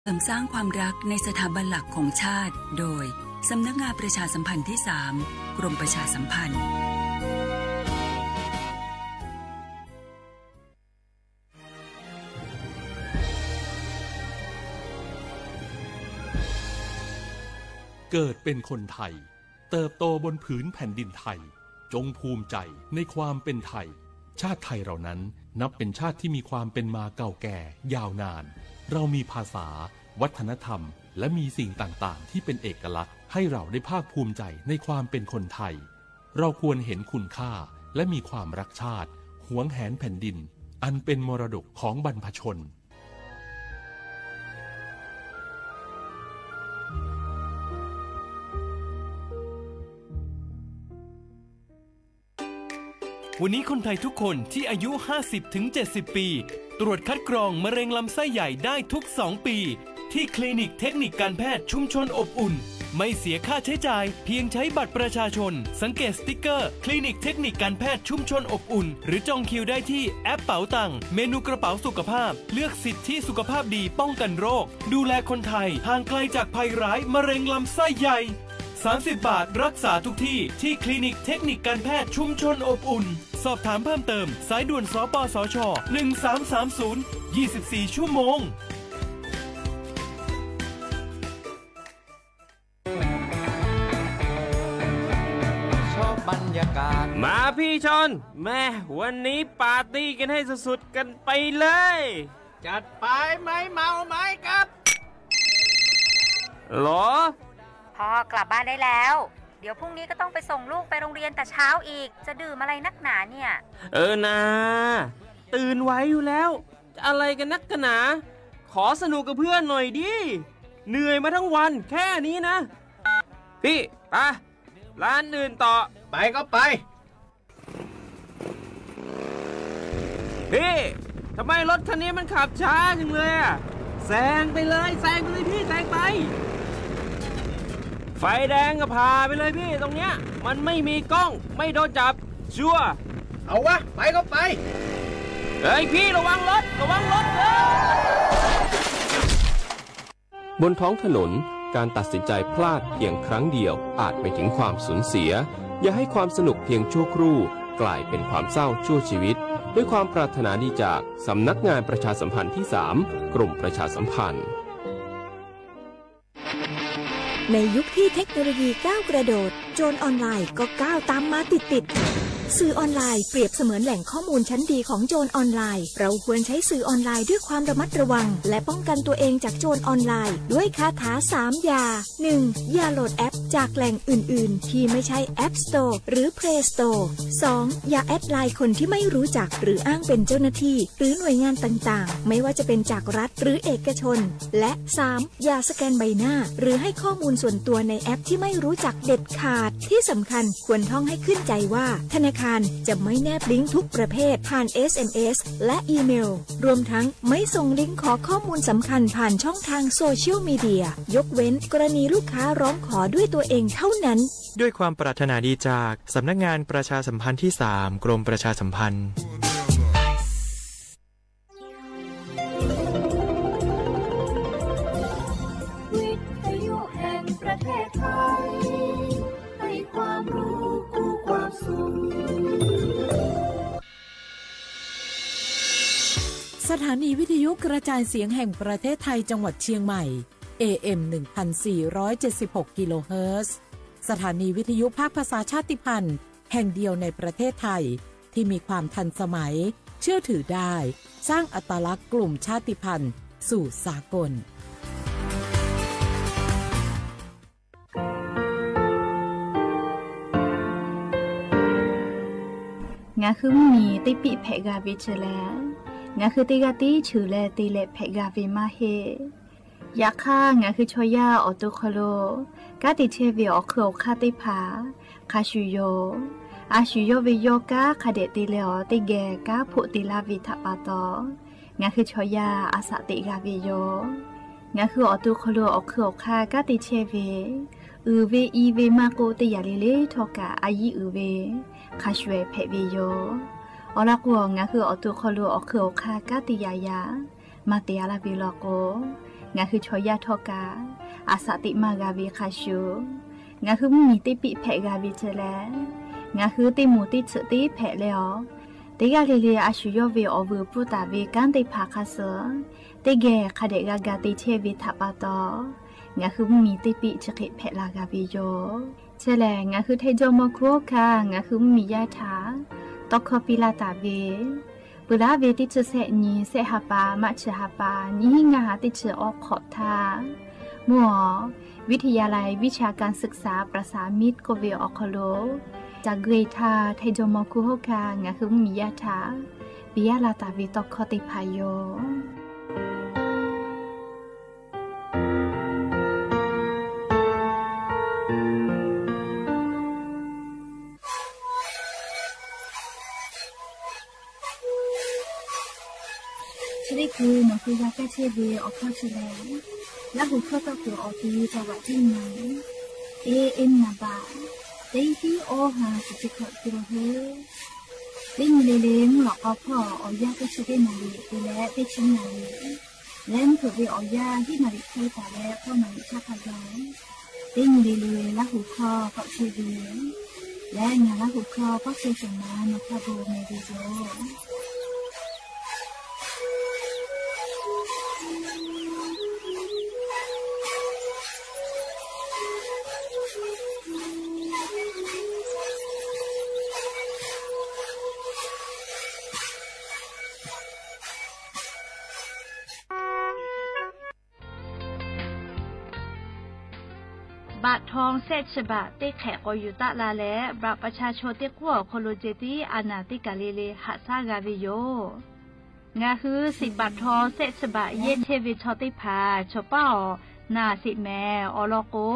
เสริมสร้างความรักในสถาบันหลักของชาติ โดย สำนักงานประชาสัมพันธ์ที่สาม กรมประชาสัมพันธ์ เกิดเป็นคนไทย เติบโตบนผืนแผ่นดินไทย จงภูมิใจในความเป็นไทย ชาติไทยเรานั้นนับเป็นชาติที่มีความเป็นมาเก่าแก่ยาวนาน เรามีภาษา วัฒนธรรม และมีสิ่งต่างๆ ที่เป็นเอกลักษณ์ ให้เราได้ภาคภูมิใจในความเป็นคนไทย เราควรเห็นคุณค่า และมีความรักชาติ หวงแหนแผ่นดิน อันเป็นมรดกของบรรพชน วันนี้คนไทยทุกคนที่อายุ ห้าสิบถึงเจ็ดสิบ ปี ตรวจคัดกรองมะเร็งลำไส้ใหญ่ได้ทุก สอง ปี ที่คลินิกเทคนิคการแพทย์ชุมชนอบอุ่น ไม่เสียค่าใช้จ่าย เพียงใช้บัตรประชาชน สังเกตสติ๊กเกอร์ คลินิกเทคนิคการแพทย์ชุมชนอบอุ่น หรือจองคิวได้ที่แอปเป๋าตัง เมนูกระเป๋าสุขภาพ เลือกสิทธิสุขภาพดีป้องกันโรค ดูแลคนไทยห่างไกลจากภัยร้ายมะเร็งลำไส้ใหญ่ สามสิบ บาทรักษาทุกที่ ที่คลินิกเทคนิคการแพทย์ชุมชนอบอุ่น สอบถามเพิ่มเติม สายด่วน สปสช หนึ่งสามสามศูนย์ ยี่สิบสี่ ชั่วโมง มาพี่ชอน แม่ วันนี้ปาร์ตี้กันให้สุดๆ กันไปเลย จัดไป ไม่เมาไม่ขับ หรอ พ่อกลับบ้านได้แล้ว เดี๋ยวพรุ่งนี้ก็ต้องไปส่งลูกไปโรงเรียนแต่เช้าอีก จะดื่มอะไรนักหนาเนี่ย เออนา ตื่นไหวอยู่แล้ว จะอะไรกันนักกันหนา ขอสนุกกับเพื่อนหน่อยดิ เหนื่อยมาทั้งวันแค่นี้นะ พี่ ไป ร้านอื่นต่อ ไปก็ไป พี่ ทำไมรถคันนี้มันขับช้าจังเลยอะ แซงไปเลย แซงไปเลยพี่ แซงไป ไฟแดงก็ผ่าไปเลยพี่ ตรงเนี้ย มันไม่มีกล้อง ไม่โดนจับ ชัวร์ เอาวะ ไปก็ไป เฮ้ยพี่ ระวังรถ ระวังรถ เฮ้ย บนท้องถนน การตัดสินใจพลาดเพียงครั้งเดียวอาจไปถึงความสูญเสีย อย่าให้ความสนุกเพียงชั่วครู่กลายเป็นความเศร้าชั่วชีวิต ด้วยความปรารถนาดีจากสำนักงานประชาสัมพันธ์ที่สาม กรมประชาสัมพันธ์ ในยุคที่เทคโนโลยีก้าวกระโดด โจรออนไลน์ก็ก้าวตามมาติดๆ สื่อออนไลน์เปรียบเสมือนแหล่งข้อมูลชั้นดีของโจรออนไลน์ เราควรใช้สื่อออนไลน์ด้วยความระมัดระวัง และป้องกันตัวเองจากโจรออนไลน์ ด้วยคาถาสามอย่า หนึ่ง อย่าโหลดแอปจากแหล่งอื่นๆ ที่ไม่ใช่ App Store หรือ Play Store สอง อย่าแอดไลน์คนที่ไม่รู้จักหรืออ้างเป็นเจ้าหน้าที่ หรือหน่วยงานต่างๆ ไม่ว่าจะเป็นจากรัฐหรือเอกชน และ สาม อย่าสแกนใบหน้า หรือให้ข้อมูลส่วนตัวในแอปที่ไม่รู้จักเด็ดขาด ที่สำคัญควรท่องให้ขึ้นใจว่า ธนาคารจะไม่แนบลิงก์ทุกประเภทผ่าน เอสเอ็มเอส และอีเมล รวมทั้งไม่ส่งลิงก์ขอข้อมูลสำคัญผ่านช่องทางโซเชียลมีเดีย ยกเว้นกรณีลูกค้าร้องขอด้วยตัวเองเท่านั้น ด้วยความปรารถนาดีจากสำนักงานประชาสัมพันธ์ที่สาม กรมประชาสัมพันธ์ วิทยุแห่งประเทศไทย ให้ความรู้คู่ความสุข สถานีวิทยุกระจายเสียงแห่งประเทศไทยจังหวัดเชียงใหม่ เอเอ็ม หนึ่งพันสี่ร้อยเจ็ดสิบหก กิโลเฮิรตซ์ สถานีวิทยุภาคภาษาชาติพันธุ์แห่งเดียวในประเทศไทย ที่มีความทันสมัย เชื่อถือได้ สร้างอัตลักษณ์กลุ่มชาติพันธุ์สู่สากล Ngaˬ hui mvuhˇ miˬ teˇ piˆ hpehꞈ g'a ve chi lehˬ, ngaˬ hui teˇ g'aˇ tiˉ cheuˬ leh te leh hpehꞈ g'a ve maˇ heˆ. Yaꞈ hk'aˇ, ngaˬ hui chaw yaˇ awˬ to hk'aw lo kanˉ te chehˇ ve awˬ hk'eun awˬ hk'aˇ teˇ hpaˍ hk'a shuˍ yoˬ. A shuˍ yawˇ ve yawˇ kanˉ hk'a dehꞈ te leh awˬ teˇ geh kanˉ hpoˆ te laˇ ve htaꞈ pa taw, ngaˬ hui chaw yaˇ a shaꞈ teꞈ g'a ve yoˬ. Ngaˬ hui awˬ to hk'aw lo awˬ hk'eun awˬ hk'aˇ kanˉ te chehˇ ve, uiˍ ve i ve maˇ k'oˆ, teˇ yanˇ le le htawˇ kaꞈ a yiˉ uiˍ ve hk'a shuˍ hpehꞈ ve yoˬ. Awˬ lawn k'o, ngaˬ hui awˬ to hk'aw lo awˬ hk'eun awˬ hk'aˇ kanˉ te yaꞈ yaꞈ maˇ te a laˇ ve law k'o, Ngaˬ hui chaw yaˇ htawˇ kaꞈ, aˬ saꞈ teꞈ maˇ g'a ve hk'a shuˍ, ngaˬ hui mvuhˇmiˬ teˇ piˆ hpehꞈ g'a ve chi leh, ngaˬ hui teˇ moˍ teˇ tsuhꞈ teˇ hpehꞈ leh awˬ, teˇ g'aˇ le le a shu yawˇ ve awˬ vuiˬ pfuhˇ taˍ ve kanˉ teˇ hpaˍ hk'a suh, teˇ geh hk'a dehꞈ g'a ga te chehˇ ve htaꞈ pa taw, ngaˬ hui mvuhˇmiˬ teˇ piˆ chi hk'e hpehꞈ la g'a ve yoˬ. Chi lehˬ, ngaˬ hui Htaiˇ jawˇmawˇ hkunˉ hawˉ hkanˇ ngaˬ hui mvuhˇmiˬ yaˇ htaꞈ tawˇ hkawˇ piˇ laˇ taˍ ve, peuˬ laˉ ve teˇ chi sehˆ nyi, sehˆ ha pa, March ha pa, nyiˇ hinˉ ngaˇ ha teˇ chi awˬ hk'awꞈ htaˇ, mvuhˇ awˬ วิทยาลัยวิชาการศึกษาประสามิตร k'oˆ ve awˬ hk'aw lo, ca gui htaˇ Htaiˇ jawˇmawˇ hkunˉ hawˉ hkanˇ ngaˬ hui mvuhˇmiˬ yaˇ htaꞈ piˇ laˇ taˍ ve tawˇ hkawˇ teˇ hpaˍ yoˬ. Chi teˇ hkui nawˬ hui g'a kaˇ chehˇ ve awˬ hkawˇ chi lehˬ, Laˇ hu hkawˇ tawˆ kuiˬ awˬ ti ca vaꞈ teˇ nyi, e e naˍ baꞈ, teˇ tiˉ awˇ ha shiˍ chi hkawꞈ te la hui. Teˇ nyi le le mvuhˇ lawꞈ k'aw hpawˇ awˬ yanˇ teˇ chi teˇ naˍ riˍ te leh teˇ chi naˍ riˍ leh mvuhˇ hpeuꞈ ve awˬ yanˇ hiˉ naˍ riˍ hk'e taˍ leh k'awˇ naˍ riˍ htaˇ hk'a gaˬ, teˇ nyi le le Laˇ hu hkawˇ tawˆ chehˇ ve yoˬ. Leh ngaˬ Laˇ hu hkawˇ pawˆ chehˇ shawˍ ma nawˬ hk'a gu meh ve yoˬ. Baꞈ htaw shehˆ chi baꞈ teˇ hk'ehꞈ k'awꞈ yuˬ taˆ la leh, บัตรประชาชน teˇ k'uˉ awˬ hk'aw lo ceh tiˉ a naˍ teˇ kaˬ le le haꞈ shaˉ g'a ve yoˬ. Ngaˬ hui siꞈ baꞈ htaw shehˆ chi baꞈ yehˇ chehˇ ve chaw teˇ hpaˍ chaw paˉ awˬ naˍ sheˍ mehˍ. Awˬ lawn k'o,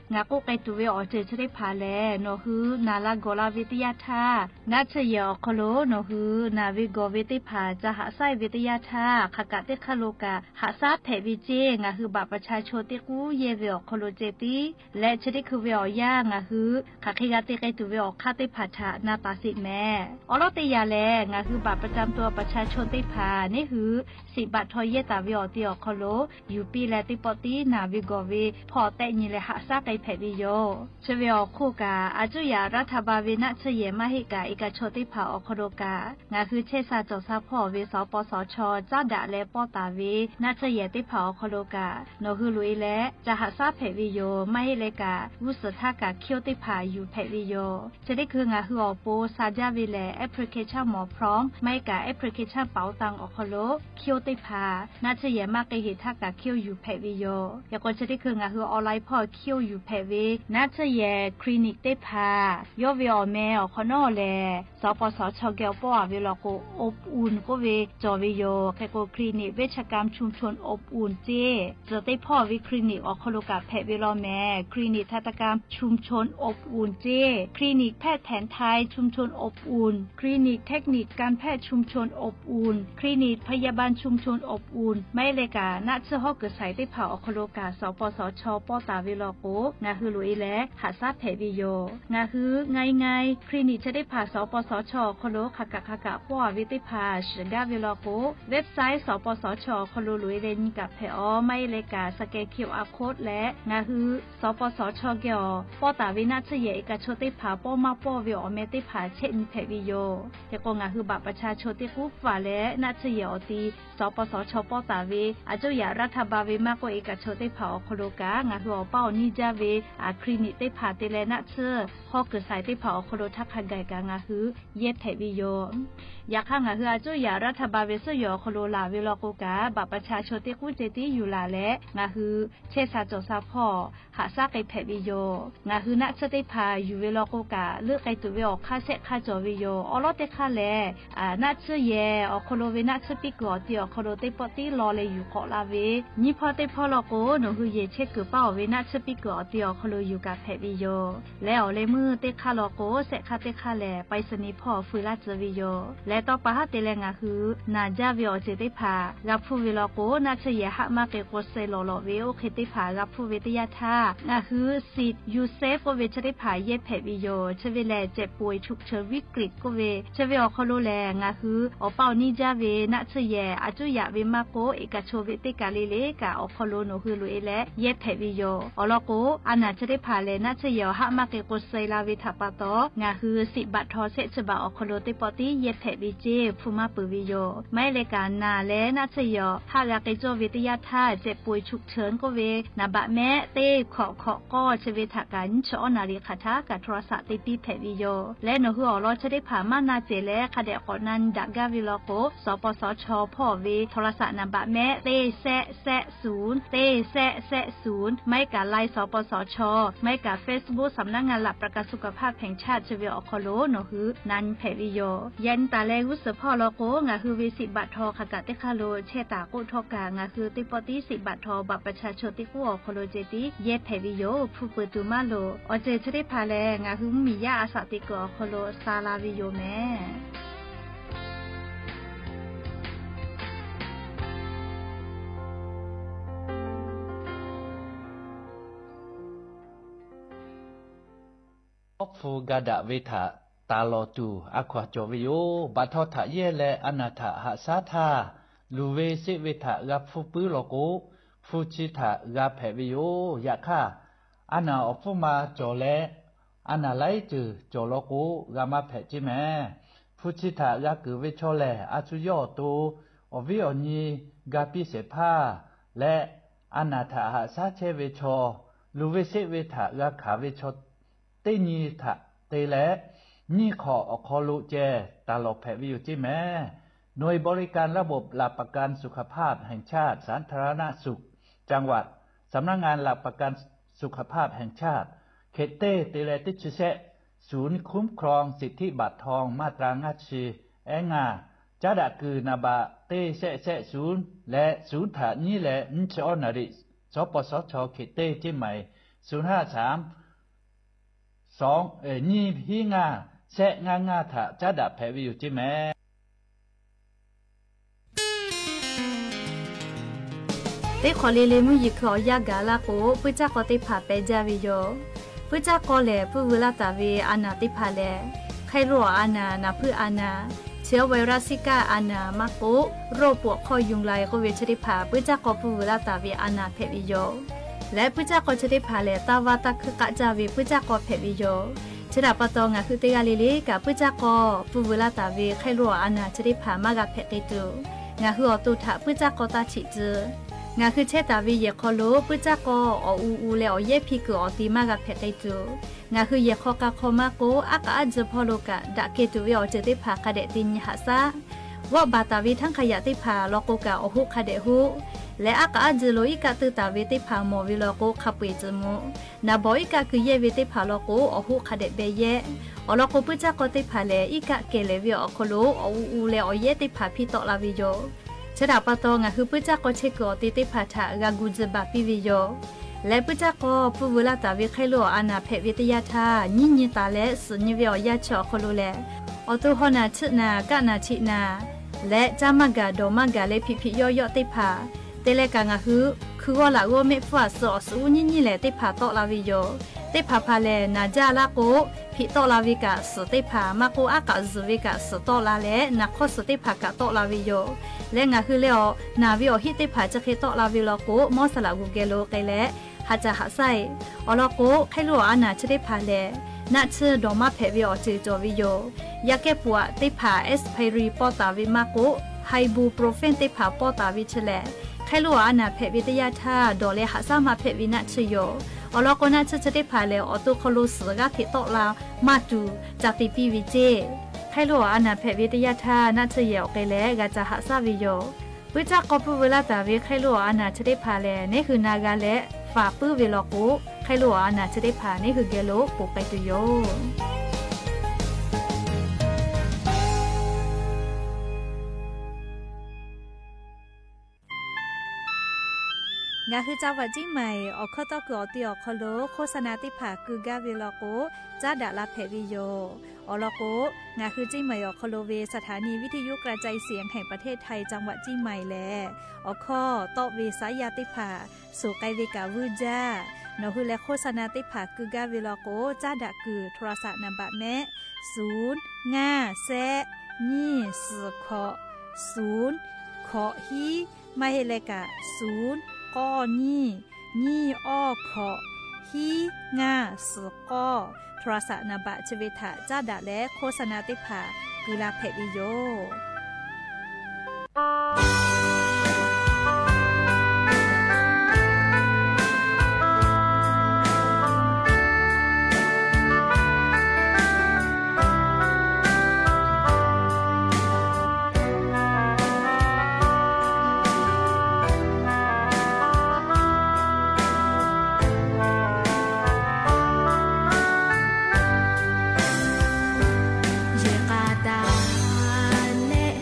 ngaˬ k'oˆ k'ai tuˬ ve awˬ ceuˬ chi teˇ hpaˍ lehˬ, nawˬ hui naˍ la gawˬ la ve teˇ yanˇ htaˇ, naˆ tsuhˇ yehˬ awˬ hk'aw lo nawˬ hui naˍ ve gawˬ ve teˇ hpaˍ ca haꞈ shaˉ ve teˇ yanˇ htaˇ, hk'aˬ kaꞈ teˇ hk'aˇ lo kaꞈ haꞈ shaˉ hpehꞈ ve ceˇ. Ngaˬ hui บัตรประชาชน teˇ k'uˉ yehˇ ve awˬ hk'aw lo ceh tiˉ leh chi teˇ hkui ve awˬ yanˇ ngaˬ hui hk'aˬ hk'e g'a te k'ai tuˬ ve awˬ hk'aˇ teˇ hpaˍ htaꞈ na taˍ sheˍ mehˍ. Awˬ lawn teˇ yanˇ lehˬ, ngaˬ hui บัตรประจำตัวประชาชน teˇ hpaˍ neˉ hui siꞈ baꞈ htaw yehˇ taˍ ve awˬ ti awˬ hk'aw lo yuˬ piˇ leh teˇ pawˆ tiˉ naˍ ve gawˬ ve hpawˇ tehˆ nyi leh haꞈ shaˉ k'ai hpehꞈ ve yoˬ. Chi ve awˬ hk'oˆ kaꞈ, a cuˇ yaꞈ รัฐบาล ve naˆ tsuhˇ yehˬ maˇ heˆ kaꞈ, e kaꞈ chaw teˇ hpaˍ awˬ hk'aw lo kaꞈ ngaˬ hui chehˇ sha cawˬ sha hpawˇ ve สปสช. caˉ daꞈ leh pawˇ taˍ ve naˆ tsuhˇ yehˬ teˇ hpaˍ awˬ hk'aw lo kaꞈ, nawˬ hui loꞈ e leh ca haꞈ shaˉ hpehꞈ ve yoˬ. Maˇ heˆ leh kaꞈ, g'uˇ suhˍ htaˇ kaꞈ เครื่อง teˇ hpaˍ yuˬ hpehꞈ ve yoˬ. Chi teˇ hkui ngaˬ hui awˬ pon sha jaˇ ve lehˬ, application หมอพร้อม maˇ heˆ kaꞈ application เป๋าตัง awˬ hk'aw lo เครื่อง teˇ hpaˍ naˆ tsuhˇ yehˬ maˇ k'ai heˍ htaˇ kaꞈ เครื่อง yuˬ hpehꞈ ve yoˬ. Yaꞈ k'o chi teˇ hkui ngaˬ hui online hpawˇ เครื่อง yuˬ hpehꞈ ve naˆ tsuhˇ yehˬ คลินิก teˇ hpaˍ yawˇ ve awˬ meh awˬ hk'awꞈ nawˉ lehˬ, สปสช. geh awˬ pawˆ a ve law k'o, อบอุ่น k'oˆ ve cawˬ ve yoˬ. Hk'e k'o, คลินิกเวชกรรมชุมชนอบอุ่น ceˇ tcuh teˇ hpawˇ ve คลินิก awˬ hk'aw lo kaꞈ hpehꞈ ve law mehˍ. คลินิกทันตกรรมชุมชนอบอุ่น ceˇ คลินิกแพทย์แผนไทยชุมชนอบอุ่น คลินิกเทคนิคการแพทย์ชุมชนอบอุ่น คลินิกพยาบาลชุมชนอบอุ่น maˇ heˆ leh kaꞈ naˆ tsuhˇ hawˉ kuiˬ shaiˍ teˇ hpaˍ awˬ hk'aw lo kaꞈ สปสช. pawˇ taˍ ve law k'o, ngaˬ hui loꞈ e leh haꞈ shaˉ hpehꞈ ve yoˬ. Ngaˬ hui ง่ายๆ คลินิก chi teˇ hpaˍ สปสช. awˬ hk'aw lo hk'aˬ kaꞈ hk'aˬ kaꞈ pawˇ a ve teˇ hpaˍ shiˍ gaˇ ve law k'o, website สปสช. awˬ hk'aw lo loꞈ e leh nyi kaꞈ hpehꞈ awˬ. Maˇ heˆ leh kaꞈ scan QR code leh ngaˬ hui สปสช. geh awˬ pawˇ taˍ ve naˆ tsuhˇ yehˬ e kaꞈ chaw teˇ hpaˍ pawˇ maˇ pawˇ ve awˬ meh teˇ hpaˍ chehˆ nyi hpehꞈ ve yoˬ. Hk'e k'o, ngaˬ hui บัตรประชาชน teˇ k'uˉ faˍ leh naˆ tsuhˇ yehˬ awˬ ti สปสช. pawˇ taˍ ve a cuˇ yaꞈ รัฐบาล ve maˇ k'oˆ e kaꞈ chaw teˇ hpaˍ awˬ hk'aw lo kaꞈ, ngaˬ hui awˬ paˇ awˬ nyiˇ jaˇ ve คลินิก teˇ hpaˍ te leh naˆ tsuhˇ hawˉ kuiˬ shaiˍ teˇ hpaˍ awˬ hk'aw lo htaˇ hk'a gaˬ kaꞈ ngaˬ hui yehˇ hpehꞈ ve yoˬ. Yaꞈ hk'aˇ, ngaˬ hui a cuˇ yaꞈ รัฐบาล ve suhˉ yoˬ awˬ hk'aw lo laˬ ve law k'o kaꞈ, บัตรประชาชน teˇ k'uˉ ceh tiˉ yuˬ laˬ leh ngaˬ hui chehˇ sha cawˬ sha hpawˇ haꞈ shaˉ k'ai hpehꞈ ve yoˬ. Ngaˬ hui naˆ tsuhˇ teˇ hpaˍ yuˬ ve law k'o kaꞈ, leuˆ k'ai tuˬ ve awˬ hk'aˇ shehˆ hk'aˇ cawˬ ve yoˬ. Awˬ lawn teˇ hk'aˇ lehˬ, naˆ tsuhˇ yehˬ awˬ hk'aw lo ve naˆ tsuhˇ piˇ kuiˬ awˬ ti awˬ hk'aw lo teˇ pawˆ tiˉ law leh yuˬ k'awꞈ la ve, nyiˇ hpawˇ teˇ hpawˇ law k'o, nawˬ hui yehˬ chehˇ kuiˬ paˇ awˬ ve naˆ tsuhˇ piˇ kuiˬ awˬ ve awˬ hk'aw lo yuˬ kaꞈ hpehꞈ ve yoˬ. Leh awˬ leh meuˇ teˇ hk'aˇ law k'o, shehˆ hk'aˇ teˇ hk'aˇ lehˬ, ไปรษณีย์ hpawˇ fui laˇ tcuh ve yoˬ. Leh tawˇ pa haˉ te leh ngaˬ hui naˬ jaˇ ve awˬ ceuˬ teˇ hpaˍ g'a hpfuhˇ ve law k'o, naˆ tsuhˇ yehˬ haˆ maˇ k'e k'o suh lawˬ lawꞈ ve oˇ hk'e teˇ hpaˍ g'a hpfuhˇ ve teˇ yanˇ htaˇ, ngaˬ hui สิทธิ์ USAFE k'oˆ ve chi teˇ hpaˍ yehˇ hpehꞈ ve yoˬ. Chi ve lehˬ เจ็บป่วยฉุกเฉินวิกฤต k'oˆ ve chi ve awˬ hk'aw lo lehˬ, ngaˬ hui awˬ pa awˬ niˇ jaˇ ve naˆ tsuhˇ yehˬ a cuˉ yaꞈ ve maˇ k'oˆ, eˍ kaꞈ cho ve teˇ kaˬ le le kaꞈ awˬ hk'aw lo nawˬ hui loꞈ e leh yehˇ hpehꞈ ve yoˬ. Awˬ lawn k'o, a naˬ chi teˇ hpaˍ lehˬ naˆ tsuhˇ yehˬ awˬ haˆ maˇ k'e k'o suh la ve htaꞈ pa taw, ngaˬ hui สิทธิ์บัตรทอง shehˆ chi baꞈ awˬ hk'aw lo teˇ pawˆ tiˉ yehˇ hpehꞈ ve ceˇ hpu maˇ peuˬ ve yoˬ. Maˇ heˆ leh kaꞈ naˬ leh naˆ tsuhˇ yehˬ awˬ haˆ g'a k'ai cawˇ ve teˇ yanˇ htaˇ, เจ็บป่วยฉุกเฉิน k'oˆ ve naˍ baꞈ mehˆ teˇ hkawꞈ hkawꞈ k'awˇ chi ve htaꞈ kaꞈ nyiˇ chi awˉ naˍ riˍ hk'aˬ htaˇ kaꞈ โทรศัพท์ te piˇ hpehꞈ ve yoˬ. Leh nawˬ hui awˬ lawn chi teˇ hpaˍ maˇ na cehˬ leh hk'a dehꞈ k'awꞈ na nyi daꞈ gaˇ ve law k'o, สปสช hpawˇ ve โทรศัพท์ naˍ baꞈ mehˆ teˇ shehˆ shehˆ ศูนย์ teˇ shehˆ shehˆ ศูนย์, maˇ heˆ kaꞈ ไลน์ สปสช, maˇ heˆ kaꞈ เฟซบุ๊ก สำนักงานหลักประกันสุขภาพแห่งชาติ chi ve awˬ hk'aw lo nawˬ hui na nyi hpehꞈ ve yoˬ. Yaꞈ nyi taˍ leh g'uˇ suhˍ hpawˇ law k'o, ngaˬ hui ve สิทธิ์บัตรทอง hk'aˬ kaꞈ teˇ hk'aˇ lo chehˇ taˍ k'oˆ htawˇ kaꞈ, ngaˬ hui teˇ pawˆ tiˉ สิทธิ์บัตรทอง บัตรประชาชน teˇ k'oˆ awˬ hk'aw lo ceh tiˉ yehˇ hpehꞈ ve yoˬ. Hpu peuˬ tuˬ maˇ loˍ. Awˬ ceuˬ chi teˇ hpaˍ lehˬ, ngaˬ hui mvuhˇmiˬ yaˇ a shaꞈ teꞈ kuiˬ awˬ hk'aw lo sha la ve yoˬ mehˍ. Awˉ hpu ga daꞈ ve htaꞈ taˍ lawˬ tuˬ a hkaw-anˬ cawˬ ve yoˬ. Baꞈ htaw htaꞈ yehˇ leh a naˬ htaꞈ haꞈ shaˉ htaˇ, luˬ ve sheˆ ve htaꞈ g'a hpfuhˇ puiˉ law k'o, hpu chi htaꞈ g'a hpehꞈ ve yoˬ. Yaꞈ hk'aˇ, a naˬ awˬ hpfuhˇ ma cawˬ leh a naˬ laiˉ ceuˬ cawˬ law k'o, g'a maˇ hpehꞈ ceˇ mehˍ. Hpu chi htaꞈ g'a keunˍ ve chaw lehˬ, a shu yawˇ awˬ to awˬ viˉ awˬ nyi ga piˇ shehˍ hpaˇ leh, a naˬ htaꞈ haꞈ shaˉ chehˇ ve chaw, luˬ ve sheˆ ve htaꞈ g'a hkanˍ ve chaw teˇ nyi htaꞈ te leh, nyiˇ hk'awꞈ awˬ hk'aw lo ceh taˍ lawˬ hpehꞈ ve yoˬ ceˇ mehˍ. หน่วยบริการระบบหลักประกันสุขภาพแห่งชาติ สาธารณสุขจังหวัด สำนักงานหลักประกันสุขภาพแห่งชาติ เขตเต้ te leh teˇ chi shehˆ ศูนย์คุ้มครองสิทธิบัตรทองมาตรา ngaˇ chi ehˉ ngaˇ, caˉ daꞈ kuiˬ หนึ่ง baꞈ teˇ shehˆ shehˆ ศูนย์ leh ศูนย์ htaꞈ nyiˉ leh nyiˇ chi awˉ naˍ riˍ, สปสช เขตเต้ เชียงใหม่ ศูนย์ ห้า สาม สอง nyiˇ hiˉ ngaˇ shehˆ ngaˇ ngaˇ htaꞈ caˉ daꞈ hpehꞈ ve yoˬ ceˇ mehˍ. Teˇ hk'awꞈ le le mvuhˇ yeˬ hkui awˬ yanˇ gaˬ laˇ k'o, puiˉ caˇ k'aw teˇ hpaˍ peh jaˇ ve yoˬ. Puiˉ caˇ k'aw lehˬ, puiˉ veu laˇ taˍ ve a naˬ teˇ hpaˍ lehˬ, hk'e lo awˬ a naˬ, naˍ hpuiˇ a naˬ, เชื้อไวรัสซิก้า a naˬ maˇ k'oˆ, โรคปวดข้อยุงลาย k'oˆ ve chi teˇ hpaˍ puiˉ caˇ k'aw puiˉ veu laˇ taˍ ve a naˬ hpehꞈ ve yoˬ. Leh puiˉ caˇ k'aw chi teˇ hpaˍ lehˬ, taˇ vaˇ taˇ hkuiˇ k'aˆ jaˇ ve puiˉ caˇ k'aw hpehꞈ ve yoˬ. Chi htaꞈ pa taw, ngaˬ hui teˇ g'aˇ le le kaꞈ puiˉ caˇ k'aw puiˉ veu laˇ taˍ ve hk'e lo awˬ a naˬ chi teˇ hpaˍ maˇ g'a hpehꞈ k'ai tuˬ, ngaˬ hui awˬ to htaꞈ puiˉ caˇ k'aw taˇ htiꞈ tcuh. Ngaˬ hui chehˇ taˍ ve yehˬ hk'aw lo puiˉ caˇ k'aw awˬ u u leh awˬ yehˇ hpiˇ kuiˬ awˬ te maˇ g'a hpehꞈ k'ai tuˬ, ngaˬ hui yehˬ hk'aw k'a hk'aw maˇ k'oˆ, aˉ k'aˉ aˉ tcuh hpawˇ lo kaꞈ daꞈ kehˬ tuˬ ve awˬ ceuˬ teˇ hpaˍ hk'a dehꞈ te nyi haꞈ shaˉ. G'awˆ baˬ taˍ ve htaˇ hk'a yaꞈ teˇ hpaˍ law k'o kaꞈ awˬ hoˆ hk'a dehꞈ hoˆ. Leh aˉ k'aˉ aˉ tcuh lo iˉ kaˆ teuˇ taˍ ve teˇ hpaˍ mawˬ ve law k'o, hk'a peu-eˬ tcuh mvuh. Naˍ bawˍ iˉ kaˆ keu yehˇ ve teˇ hpaˍ law k'o, awˬ hoˆ hk'a dehꞈ beh yehˇ. Awˬ lawn k'o, puiˉ caˇ k'aw teˇ hpaˍ lehˬ, iˉ kaˆ kehˬ lehˍ ve awˬ hk'aw lo awˬ u u leh awˬ yehˇ teˇ hpaˍ hpiˇ tawˆ la ve yoˬ. Chi htaꞈ pa taw, ngaˬ hui puiˉ caˇ k'aw chehˇ kuiˬ awˬ te teˇ hpaˍ htaꞈ g'a gu tcuh baˬ piˇ ve yoˬ. Leh puiˉ caˇ k'aw puiˉ veu laˇ taˍ ve hk'e lo awˬ a naˬ hpehꞈ ve teˇ yanˇ htaˇ, nyiˇ nyi taˍ leh suhˍ nyi ve awˬ yanˇ chi awˬ hk'aw lo lehˬ, awˬ to haw naˬ chiˆ naˬ kaˆ naˬ htiꞈ naˬ leh caˇ maˇ gaˬ dawˬ maˇ gaˬ leh hpiꞈ hpiꞈ yawˆ yawˆ teˇ hpaˍ te leh kaꞈ, ngaˬ hui hkui g'awˇ laꞈ g'awˇ mehˆ hpfuhˇ aꞈ suh awˬ suhˍ uˉ nyiˇ nyiˇ lehˬ teˇ hpaˍ tawˆ la ve yoˬ. Teˇ hpaˍ hpaˍ lehˬ, naˬ jaˇ laˇ k'o, hpiꞈ tawˆ la ve kaꞈ suhˍ teˇ hpaˍ maˇ k'oˆ, aˉ k'aꞈ zuhˬ ve kaꞈ suhˍ tawˆ la leh, naˬ hk'awˇ suhˍ teˇ hpaˍ kaꞈ tawˆ la ve yoˬ. Leh ngaˬ hui lehˬ awˬ naˬ ve awˬ hiˆ teˇ hpaˍ chi hk'e tawˆ la ve law k'o, mawˇ saˍ laꞈ g'uˬ geh lo k'ai leh haꞈ caˬ haꞈ shaˉ-eˬ. Awˬ lawn k'o, hk'e lo awˬ a naˬ chi teˇ hpaˍ lehˬ, naˆ tsuhˇ dawˬ maˇ hpehꞈ ve awˬ ceuˬ cawˬ ve yoˬ. Yaˇ kehˉ pfuhˍ aꞈ teˇ hpaˍ expiry pawˇ taˍ ve maˇ k'oˆ, ibuprofen teˇ hpaˍ pawˇ taˍ ve chi lehˬ, hk'e lo awˬ a naˬ hpehꞈ ve teˇ yanˇ htaˇ dawˬ leh haꞈ shaˉ maˇ hpehꞈ ve naˆ tsuhˇ yoˬ. Awˬ lawn k'o, naˆ tsuhˇ chi teˇ hpaˍ lehˬ, awˬ to hk'aw lo suhˍ g'aˇ hteꞈ tawˆ la maˇ tuˬ ca te piˇ ve ceˇ. Hk'e lo awˬ a naˬ hpehꞈ ve teˇ yanˇ htaˇ naˆ tsuhˇ yehˬ awˬ k'ai leh g'a ca haꞈ shaˉ ve yoˬ. Puiˉ caˇ k'aw puiˉ veu laˇ taˍ ve hk'e lo awˬ a naˬ chi teˇ hpaˍ lehˬ, neˉ hui na g'a leh faˍ puiˉ ve law k'o, hk'e lo awˬ a naˬ chi teˇ hpaˍ neˉ hui geh lo poˬ k'ai tuˬ yoˬ. Ngaˬ hui จังหวัดเชียงใหม่ awˬ hkawˇ tawˇ kuiˬ awˬ te awˬ hk'aw lo โฆษณา teˇ hpaˍ keu gaˇ ve law k'o, caˉ daꞈ la hpehꞈ ve yoˬ. Awˬ lawn k'o, ngaˬ hui เชียงใหม่ awˬ hk'aw lo ve สถานีวิทยุกระจายเสียงแห่งประเทศไทย จังหวัดเชียงใหม่ lehˬ, awˬ hkawˇ tawˆ ve saˉ yaˇ teˇ hpaˍ suhˍ k'ai ve kaꞈ vuiˇ jaˇ. Nawˬ hui leh โฆษณา teˇ hpaˍ keu gaˇ ve law k'o, caˉ daꞈ kuiˬ โทรศัพท์ naˍ baꞈ mehˆ, suˍ ngaˇ shehˆ nyiˇ suhˍ hkawꞈ suˍ hkawꞈ hiˉ, maˇ heˆ leh kaꞈ suˍ k'awˇ nyiˇ nyiˇ awˇ hkawꞈ hiˉ ngaˇ suhˍ k'awˇ โทรศัพท์ naˍ baꞈ chi ve htaꞈ caˉ daꞈ leh โฆษณา teˇ hpaˍ keu la hpehꞈ ve yoˬ. Yehˬ k'a taˍ leh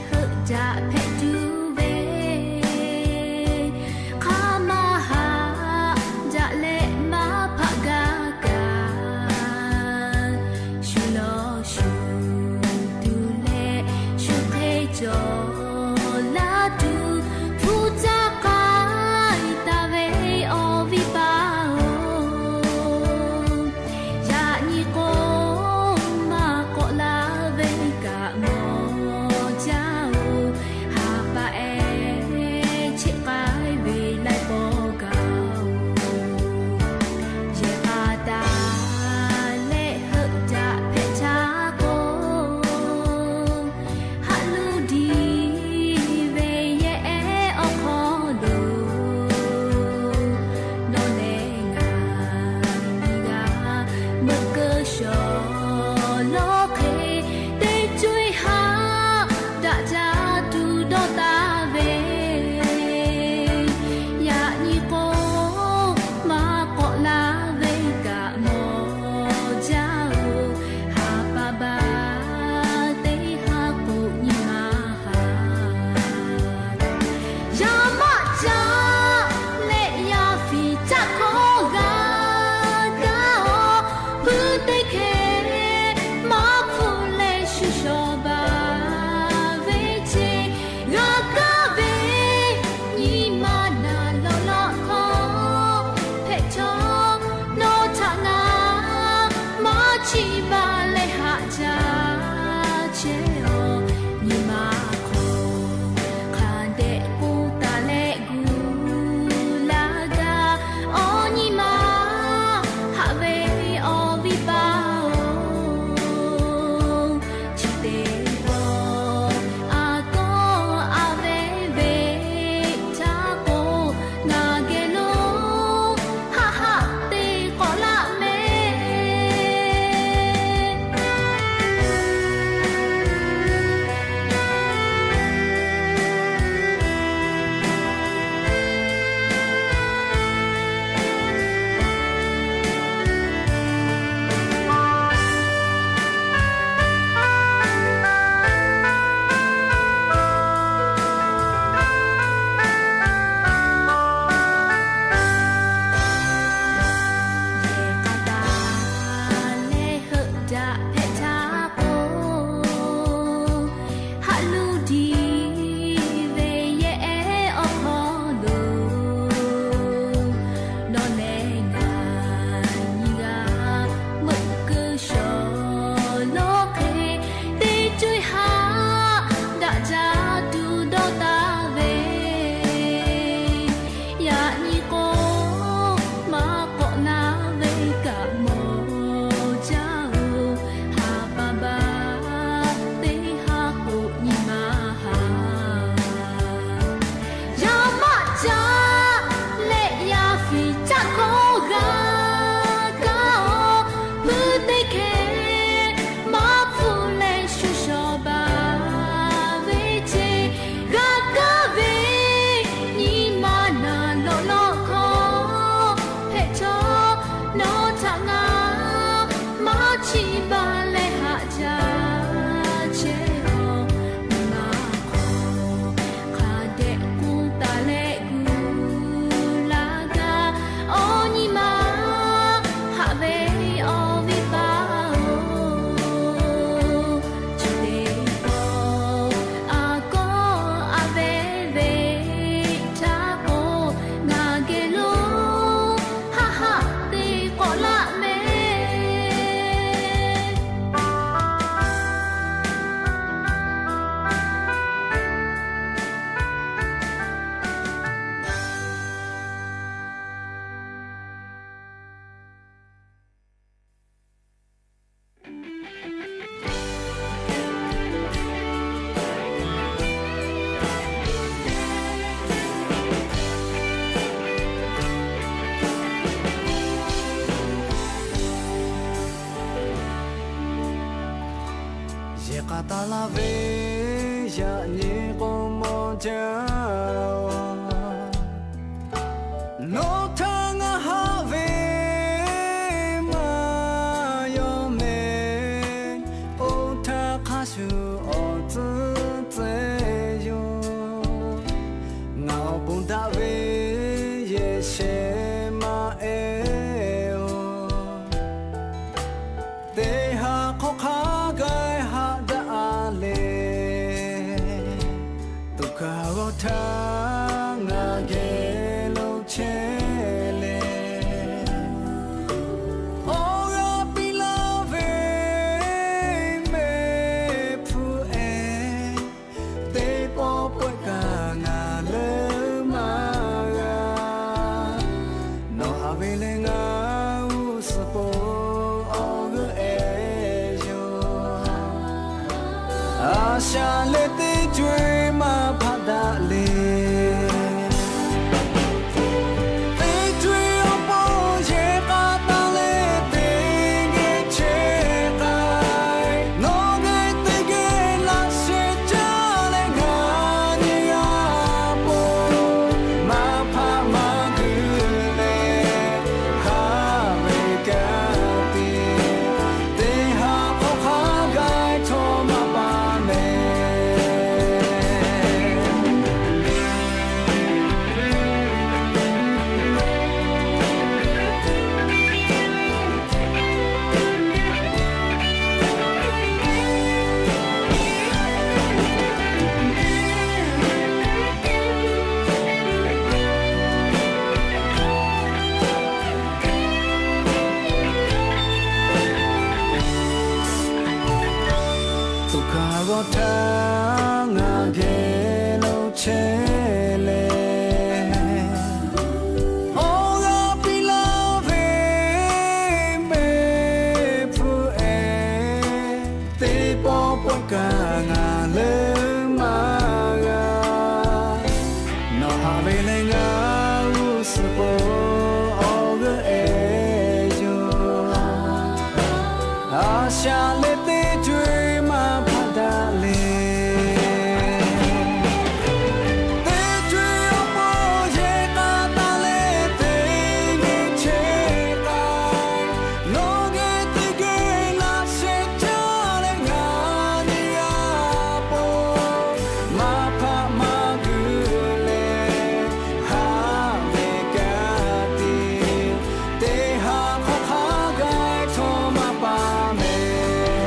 Taˍ laˬ ve yaꞈ nyi k'o mawˬ jaˇ-oˬ, nawˬ htaꞈ ngaˬ haꞈ ve maˇ yaw mehˍ. Oˇ htaˇ hk'a shuˍ awˬ tcuhˉ tcuhˉ yoˬ. Ngaˬ awˬ pon daꞈ ve yehˬ shehˍ maˇ ehˉ-oˬ, teˇ ha hk'awꞈ hk'a gaˬ haꞈ daꞈ a le. Tuꞈ hkaˍ g'awˇ htaˇ ngaˬ geh lo chehˇ le. Awˬ g'aˇ piˇ laˇ ve mehˆ hpu ehˉ, teˇ pawˆ pawehˇ kaꞈ ngaˬ leuˉ maˇ g'a. Nawˬ haꞈ ve leh ngaˬ g'uˇ suhˍ pon awˬ g'euˆ ehˉ yoˬ. A shaꞈ leh teˇ co-eˬ maˇ hpaˆ daꞈ le. Teˇ co-eˬ awˬ pon yehˬ k'a taˍ leh teˇ geh chehˇ k'ai. Nawˬ geh teˇ geh laꞈ sheh caˇ leh ngaˬ nyi g'a po, maˇ hpaˆ maˇ guiˬ leh haꞈ ve ka tiꞈ, teˇ ha hk'awꞈ hk'a gaˬ htawˇ maˇ pa mehˍ. Tuꞈ hkaˍ g'awˇ htaˇ ngaˬ geh lo chehˇ leh, awˬ g'aˇ piˇ laˇ ve mehˆ hpu ehˉ, teˇ pawˆ pawehˇ kaꞈ ngaˬ leuˉ maˇ g'a. Nawˬ haꞈ ve leh ngaˬ g'uˇ suhˍ pon awˬ g'euˆ ehˉ yoˬ. A shaꞈ leh teˇ co-eˬ maˇ hpaˆ daꞈ le. Teˇ co-eˬ awˬ pon yehˬ k'a taˍ leh teˇ geh chehˇ k'ai. Nawˬ geh teˇ geh laꞈ sheh caˇ leh ngaˬ nyi g'a po, maˇ hpaˆ maˇ guiˬ leh haꞈ ve ka tiꞈ, teˇ ha hk'awꞈ hk'a gaˬ htawˇ maˇ pa mehˍ.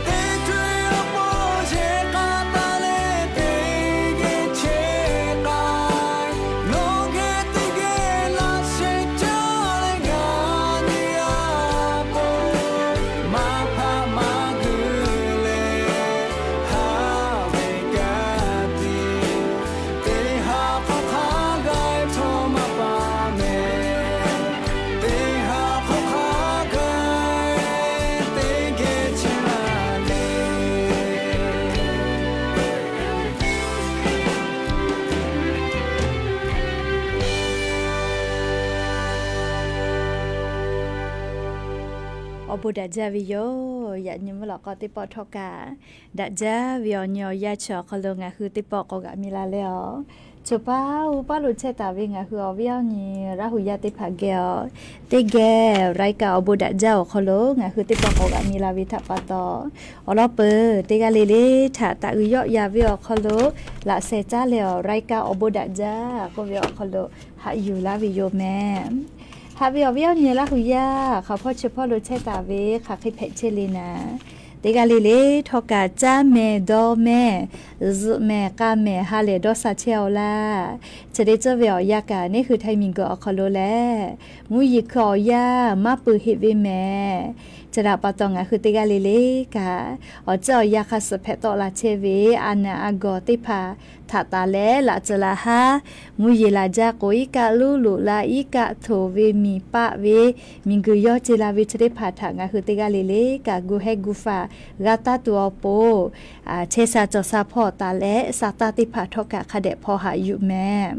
Teˇ co-eˬ awˬ pon yehˬ k'a taˍ leh teˇ geh chehˇ k'ai. Nawˬ geh teˇ geh laꞈ sheh caˇ leh ngaˬ nyi g'a po, maˇ hpaˆ maˇ guiˬ leh haꞈ ve ka tiꞈ, teˇ ha hk'awꞈ hk'a gaˬ htawˇ maˇ pa mehˍ. Teˇ ha hk'awꞈ hk'a gaˬ teˇ geh chehˇ la le. Awˬ bon daꞈ jaˇ ve yoˬ. Yaꞈ nyi mvuhˇ lawꞈ k'aw teˇ pawˆ htawˇ kaꞈ, daꞈ jaˇ ve awˬ nyi awˬ yanˇ chi awˬ hk'aw lo ngaˬ hui teˇ pawˆ k'awꞈ g'aꞈ mi la leh awˬ, choˬ paˇ uˉ paˇ lo chehˇ taˍ ve ngaˬ hui awˬ viˉ awˬ nyi Laˇ huˍ yaˇ teˇ hpaˍ geh awˬ, teˇ geh รายการ awˬ bon daꞈ jaˇ awˬ hk'aw lo ngaˬ hui teˇ pawˆ k'awꞈ g'aꞈ mi la ve htaꞈ pa taw, awˬ lawn peuˬ teˇ g'aˇ le le htaꞈ taꞈ g'uiˬ yawˆ yan ve awˬ hk'aw lo laꞈ sheh caˇ leh awˬ, รายการ awˬ bon daꞈ jaˇ k'oˆ ve awˬ hk'aw lo haꞈ yuˬ laˇ ve yoˬ mehˍ. Haꞈ ve awˬ viˉ awˬ nyi Laˇ huˍ yaˇ hk'aˬ hpawˇ chi hpawˇ lo chehˇ taˍ ve hk'aˬ hk'e hpehꞈ chehˇ le naˍ, teˇ g'aˇ le le htawˇ kaꞈ caˇ mehˍ dawˇ mehˍ, zuhꞈ mehˍ k'a mehˍ ha lehˬ dawˇ sha chehˇ-aw laˇ. Chi teˇ ceuˬ ve awˬ yanˇ kaꞈ neˇ hui htaiˇ miˬ guiˬ awˬ hk'aw lo lehˬ, mvuhˇ yeˬ hkui awˬ yanˇ maˇ peuˬ heˆ ve mehˍ. Chi htaꞈ pa taw ngaˬ hui teˇ g'aˇ le le kaꞈ, awˬ ceuˬ awˬ yanˇ hk'a suhˍ hpehꞈ tawˆ la chehˇ ve a naˍ a gawˬ teˇ hpaˍ htaꞈ taˍ leh laꞈ tcuh laꞈ haˉ, mvuhˇ yeˬ laˬ jaˇ k'o, iˉ kaˆ luˉ loꞈ la, iˉ kaˆ htoꞈ ve miˬ paˆ ve, miˬ guiˬ yawˇ ce la ve chi teˇ hpaˍ htaꞈ ngaˬ hui teˇ g'aˇ le le kaꞈ gu hehˉ gu faˍ g'a taˇ tuˬ awˬ pon, chehˇ sha cawˬ sha hpawˇ taˍ leh sa taˇ teˇ hpaˍ htawˇ kaꞈ hk'a dehꞈ hpaw haꞈ yuˬ mehˍ.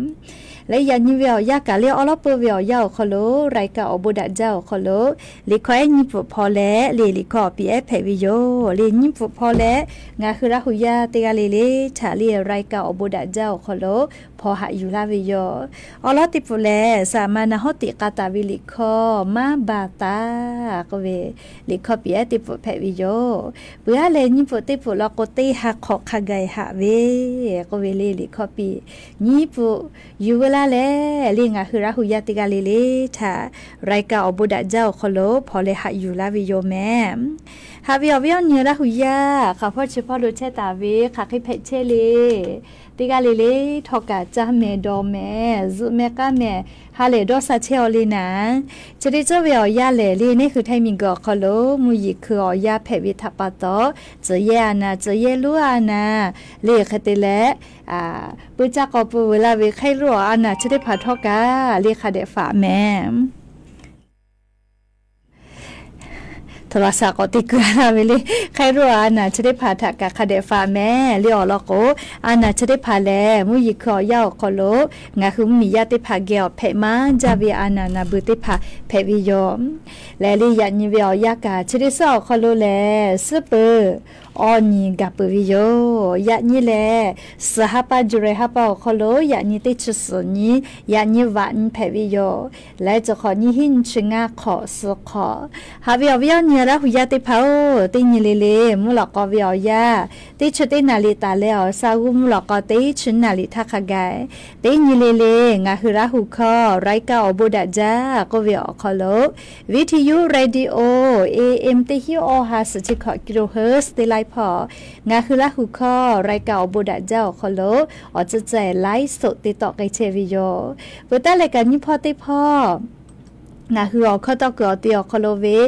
Leh yaꞈ nyi ve awˬ yanˇ kaꞈ le awˉ lawˉ peuˬ ve awˬ yanˇ awˬ hk'aw lo รายการ awˬ bon daꞈ jaˇ awˬ hk'aw lo, liꞈ hkawˇ ehˉ nyiˇ pfuhˍ hpaw le leh le liꞈ hkawˇ awˬ piˍ ehˉ hpehꞈ ve yoˬ. Le nyiˇ pfuhˍ hpawˇ leh ngaˬ hui Laˇ hu yaˇ teˇ g'aˇ le le htaꞈ le รายการ awˬ bon daꞈ jaˇ awˬ hk'aw lo hpaw haꞈ yuˬ laˇ ve yoˬ. Awˬ lawn teˇ pfuhˍ lehˬ, saˍ maˍ naˍ hawˉ tiꞈ k'a taˍ ve liꞈ hkawˇ maˇ baˬ taˍ k'oˆ ve liꞈ hkawˇ piˍ ehˉ teˇ pfuhˍ hpehꞈ ve yoˬ. Peuˬ aˉ leh nyiˇ pfuhˍ teˇ pfuhˍ law k'o, teˇ ha hk'awꞈ hk'a gaˬ haꞈ ve k'oˆ ve le liꞈ hkawˇ piˍ nyiˇ pfuhˍ yuˬ veu laˇ leh, le ngaˬ hui Laˇ hu yaˇ teˇ g'aˇ le le htaꞈ รายการ awˬ bon daꞈ jaˇ awˬ hk'aw lo hpaw leh haꞈ yuˬ laˇ ve yoˬ mehˍ. Haꞈ ve awˬ viˉ awˬ nyi Laˇ hu yaˇ, hk'aˬ hpawˇ chi hpawˇ lo chehˇ taˍ ve hk'aˬ hk'e hpehꞈ chehˇ le, teˇ g'aˇ le le htawˇ kaꞈ caˇ mehˍ dawˬ mehˍ zuhꞈ mehˍ k'aˉ mehˍ ha lehˬ dawˇ sha chehˇ aw le naˍ. Chi teˇ ceuˬ ve awˬ yanˇ lehˬ, le neˇ hui Htaiˇ miˬguiˬ awˬ hk'aw lo mvuhˇ yeˬ hkui awˬ yanˇ hpehꞈ ve htaꞈ pa taw, tcuh yehˇ a naˍ, tcuh yehˇ lonˉ a naˍ, le hk'e te leh, puiˇ caˇ k'aw pui veu laˇ ve hk'e lo awˬ a naˍ chi teˇ hpaˍ htawˇ kaꞈ le hk'a dehꞈ faˍ mehˍ. Htaꞈ laꞈ shaˍ k'awꞈ te kuiˬ a laˇ ve le, hk'e lo a naˍ chi teˇ hpaˍ htaꞈ kaꞈ hk'a dehꞈ faˍ mehˍ. Le awˬ lawn k'o, a naˍ chi teˇ hpaˍ lehˬ mvuhˇ yeˬ hkui awˬ yanˇ awˬ hk'aw lo ngaˬ hui mvuhˇmiˬ yaˇ teˇ hpaˍ geh awˬ hpehꞈ maˇ jaˇ ve a naˍ naˍ beuˬ teˇ hpaˍ hpehꞈ ve yoˬ. Lehˬ le yaꞈ nyi ve awˬ yanˇ kaꞈ chi teˇ suhˉ awˬ hk'aw lo lehˬ, suhˉ peuˬ awˬ nyi gaˬ peuˬ ve yoˬ. Yaꞈ nyi lehˬ, suhˍ ha pa July ha pa awˬ hk'aw lo yaꞈ nyi teˇ chi suhˍ nyi, yaꞈ nyi vaꞈ nyi hpehꞈ ve yoˬ. Leh cawˬ hk'awꞈ nyi hiˉ nyi chi ngaˇ hk'awꞈ suhˍ hk'awꞈ. Haꞈ ve awˬ viˉ awˬ nyi Laˇ hu yaˇ teˇ hpaˍ-oˬ, teˇ nyi le le mvuhˇ lawꞈ k'aw ve awˬ yanˇ, teˇ chi teˇ naˍ riˍ taˍ leh awˬ shaˉ g'uˇ mvuhˇ lawꞈ k'aw teˇ chi naˍ riˍ htaˇ hk'a gaˬ, teˇ nyi le le ngaˬ hui Laˇ hu hkawˇ รายการ awˬ bon daꞈ jaˇ k'oˆ ve awˬ hk'aw lo, วิทยุ radio AM teˇ hiˉ awˇ ha suhˍ chi hkawꞈ กิโลเฮิรตซ์ teˇ ไลฟ์ hpawˇ ngaˬ hui Laˇ hu hkawˇ รายการ awˬ bon daꞈ jaˇ awˬ hk'aw lo awˬ tcuhˇ ceh ไลฟ์สด te tawˆ k'ai chehˇ ve yoˬ. Peuˬ taˉ leh kaꞈ nyiˇ hpawˇ teˇ hpawˇ ngaˬ hui awˬ hkawˇ tawˇ kuiˬ awˬ te awˬ hk'aw lo ve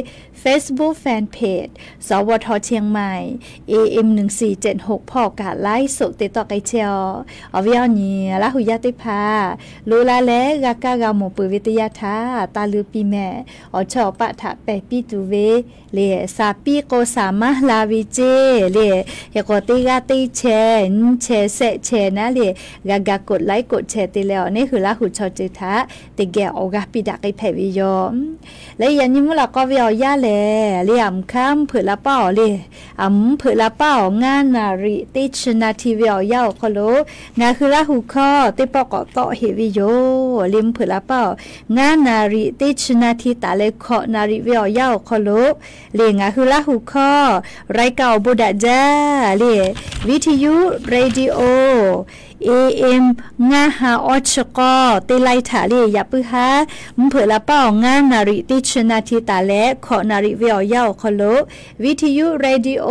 Facebook fan page สวท เชียงใหม่ AM หนึ่งสี่เจ็ดหก hpawˇ kaꞈ ไลฟ์สด te tawˆ k'ai chehˇ-oˬ. Awˬ viˉ awˬ nyi Laˇ hu yaˇ teˇ hpaˍ loꞈ la leh g'a kaˇ g'a mawˬ peuˬ ve teˇ yanˇ htaˇ, taˇ leuˉ piˇ mehˍ. Awˬ chawˇ awˬ paˆ htaꞈ pehˬ piˇ tuˬ ve le, shaˍ piˇ k'o shaˍ maˇ la ve ceˇ le, hk'e k'o teˇ g'aˇ teˇ chehˇ nyiˇ chehˇ shehˆ chehˇ naˉ le, g'a ga กดไลค์ กดแชร์ te leh awˬ neˇ hui Laˇ hu chaw ceuˬ htaꞈ teˇ geh awˬ g'aˇ piˇ daꞈ k'ai hpehꞈ ve yoˬ. Leh yaꞈ nyi mvuhˇ lawꞈ k'aw ve awˬ yanˇ lehˬ, le aˬ mvuhˇ hk'aˇ mvuhˇ hpeuꞈ la paˇ awˬ le, aˬ mvuhˇ hpeuꞈ la paˇ awˬ ngaˇ naˍ riˍ teˇ chi naˍ htiˇ ve awˬ yanˇ awˬ hk'aw lo ngaˬ hui Laˇ hu hkawˇ teˇ pawˆ k'awꞈ tawˆ heꞈ ve yoˬ. Le mvuhˇ hpeuꞈ la paˇ awˬ ngaˇ naˍ riˍ teˇ chi naˍ htiˇ taˍ leh hkawꞈ naˍ riˍ ve awˬ yanˇ awˬ hk'aw lo le ngaˬ hui Laˇ hu hkawˇ รายการ awˬ bon daꞈ jaˇ le วิทยุ radio AM ngaˇ ha awˇ chi k'awˇ teˇ ไลฟ์ htaꞈ le yaꞈ puiˉ haˉ mvuhˇ hpeuꞈ la paˇ awˬ ngaˇ naˍ riˍ teˇ chi naˍ htiˇ taˍ leh hkawꞈ naˍ riˍ ve awˬ yanˇ awˬ hk'aw lo วิทยุ radio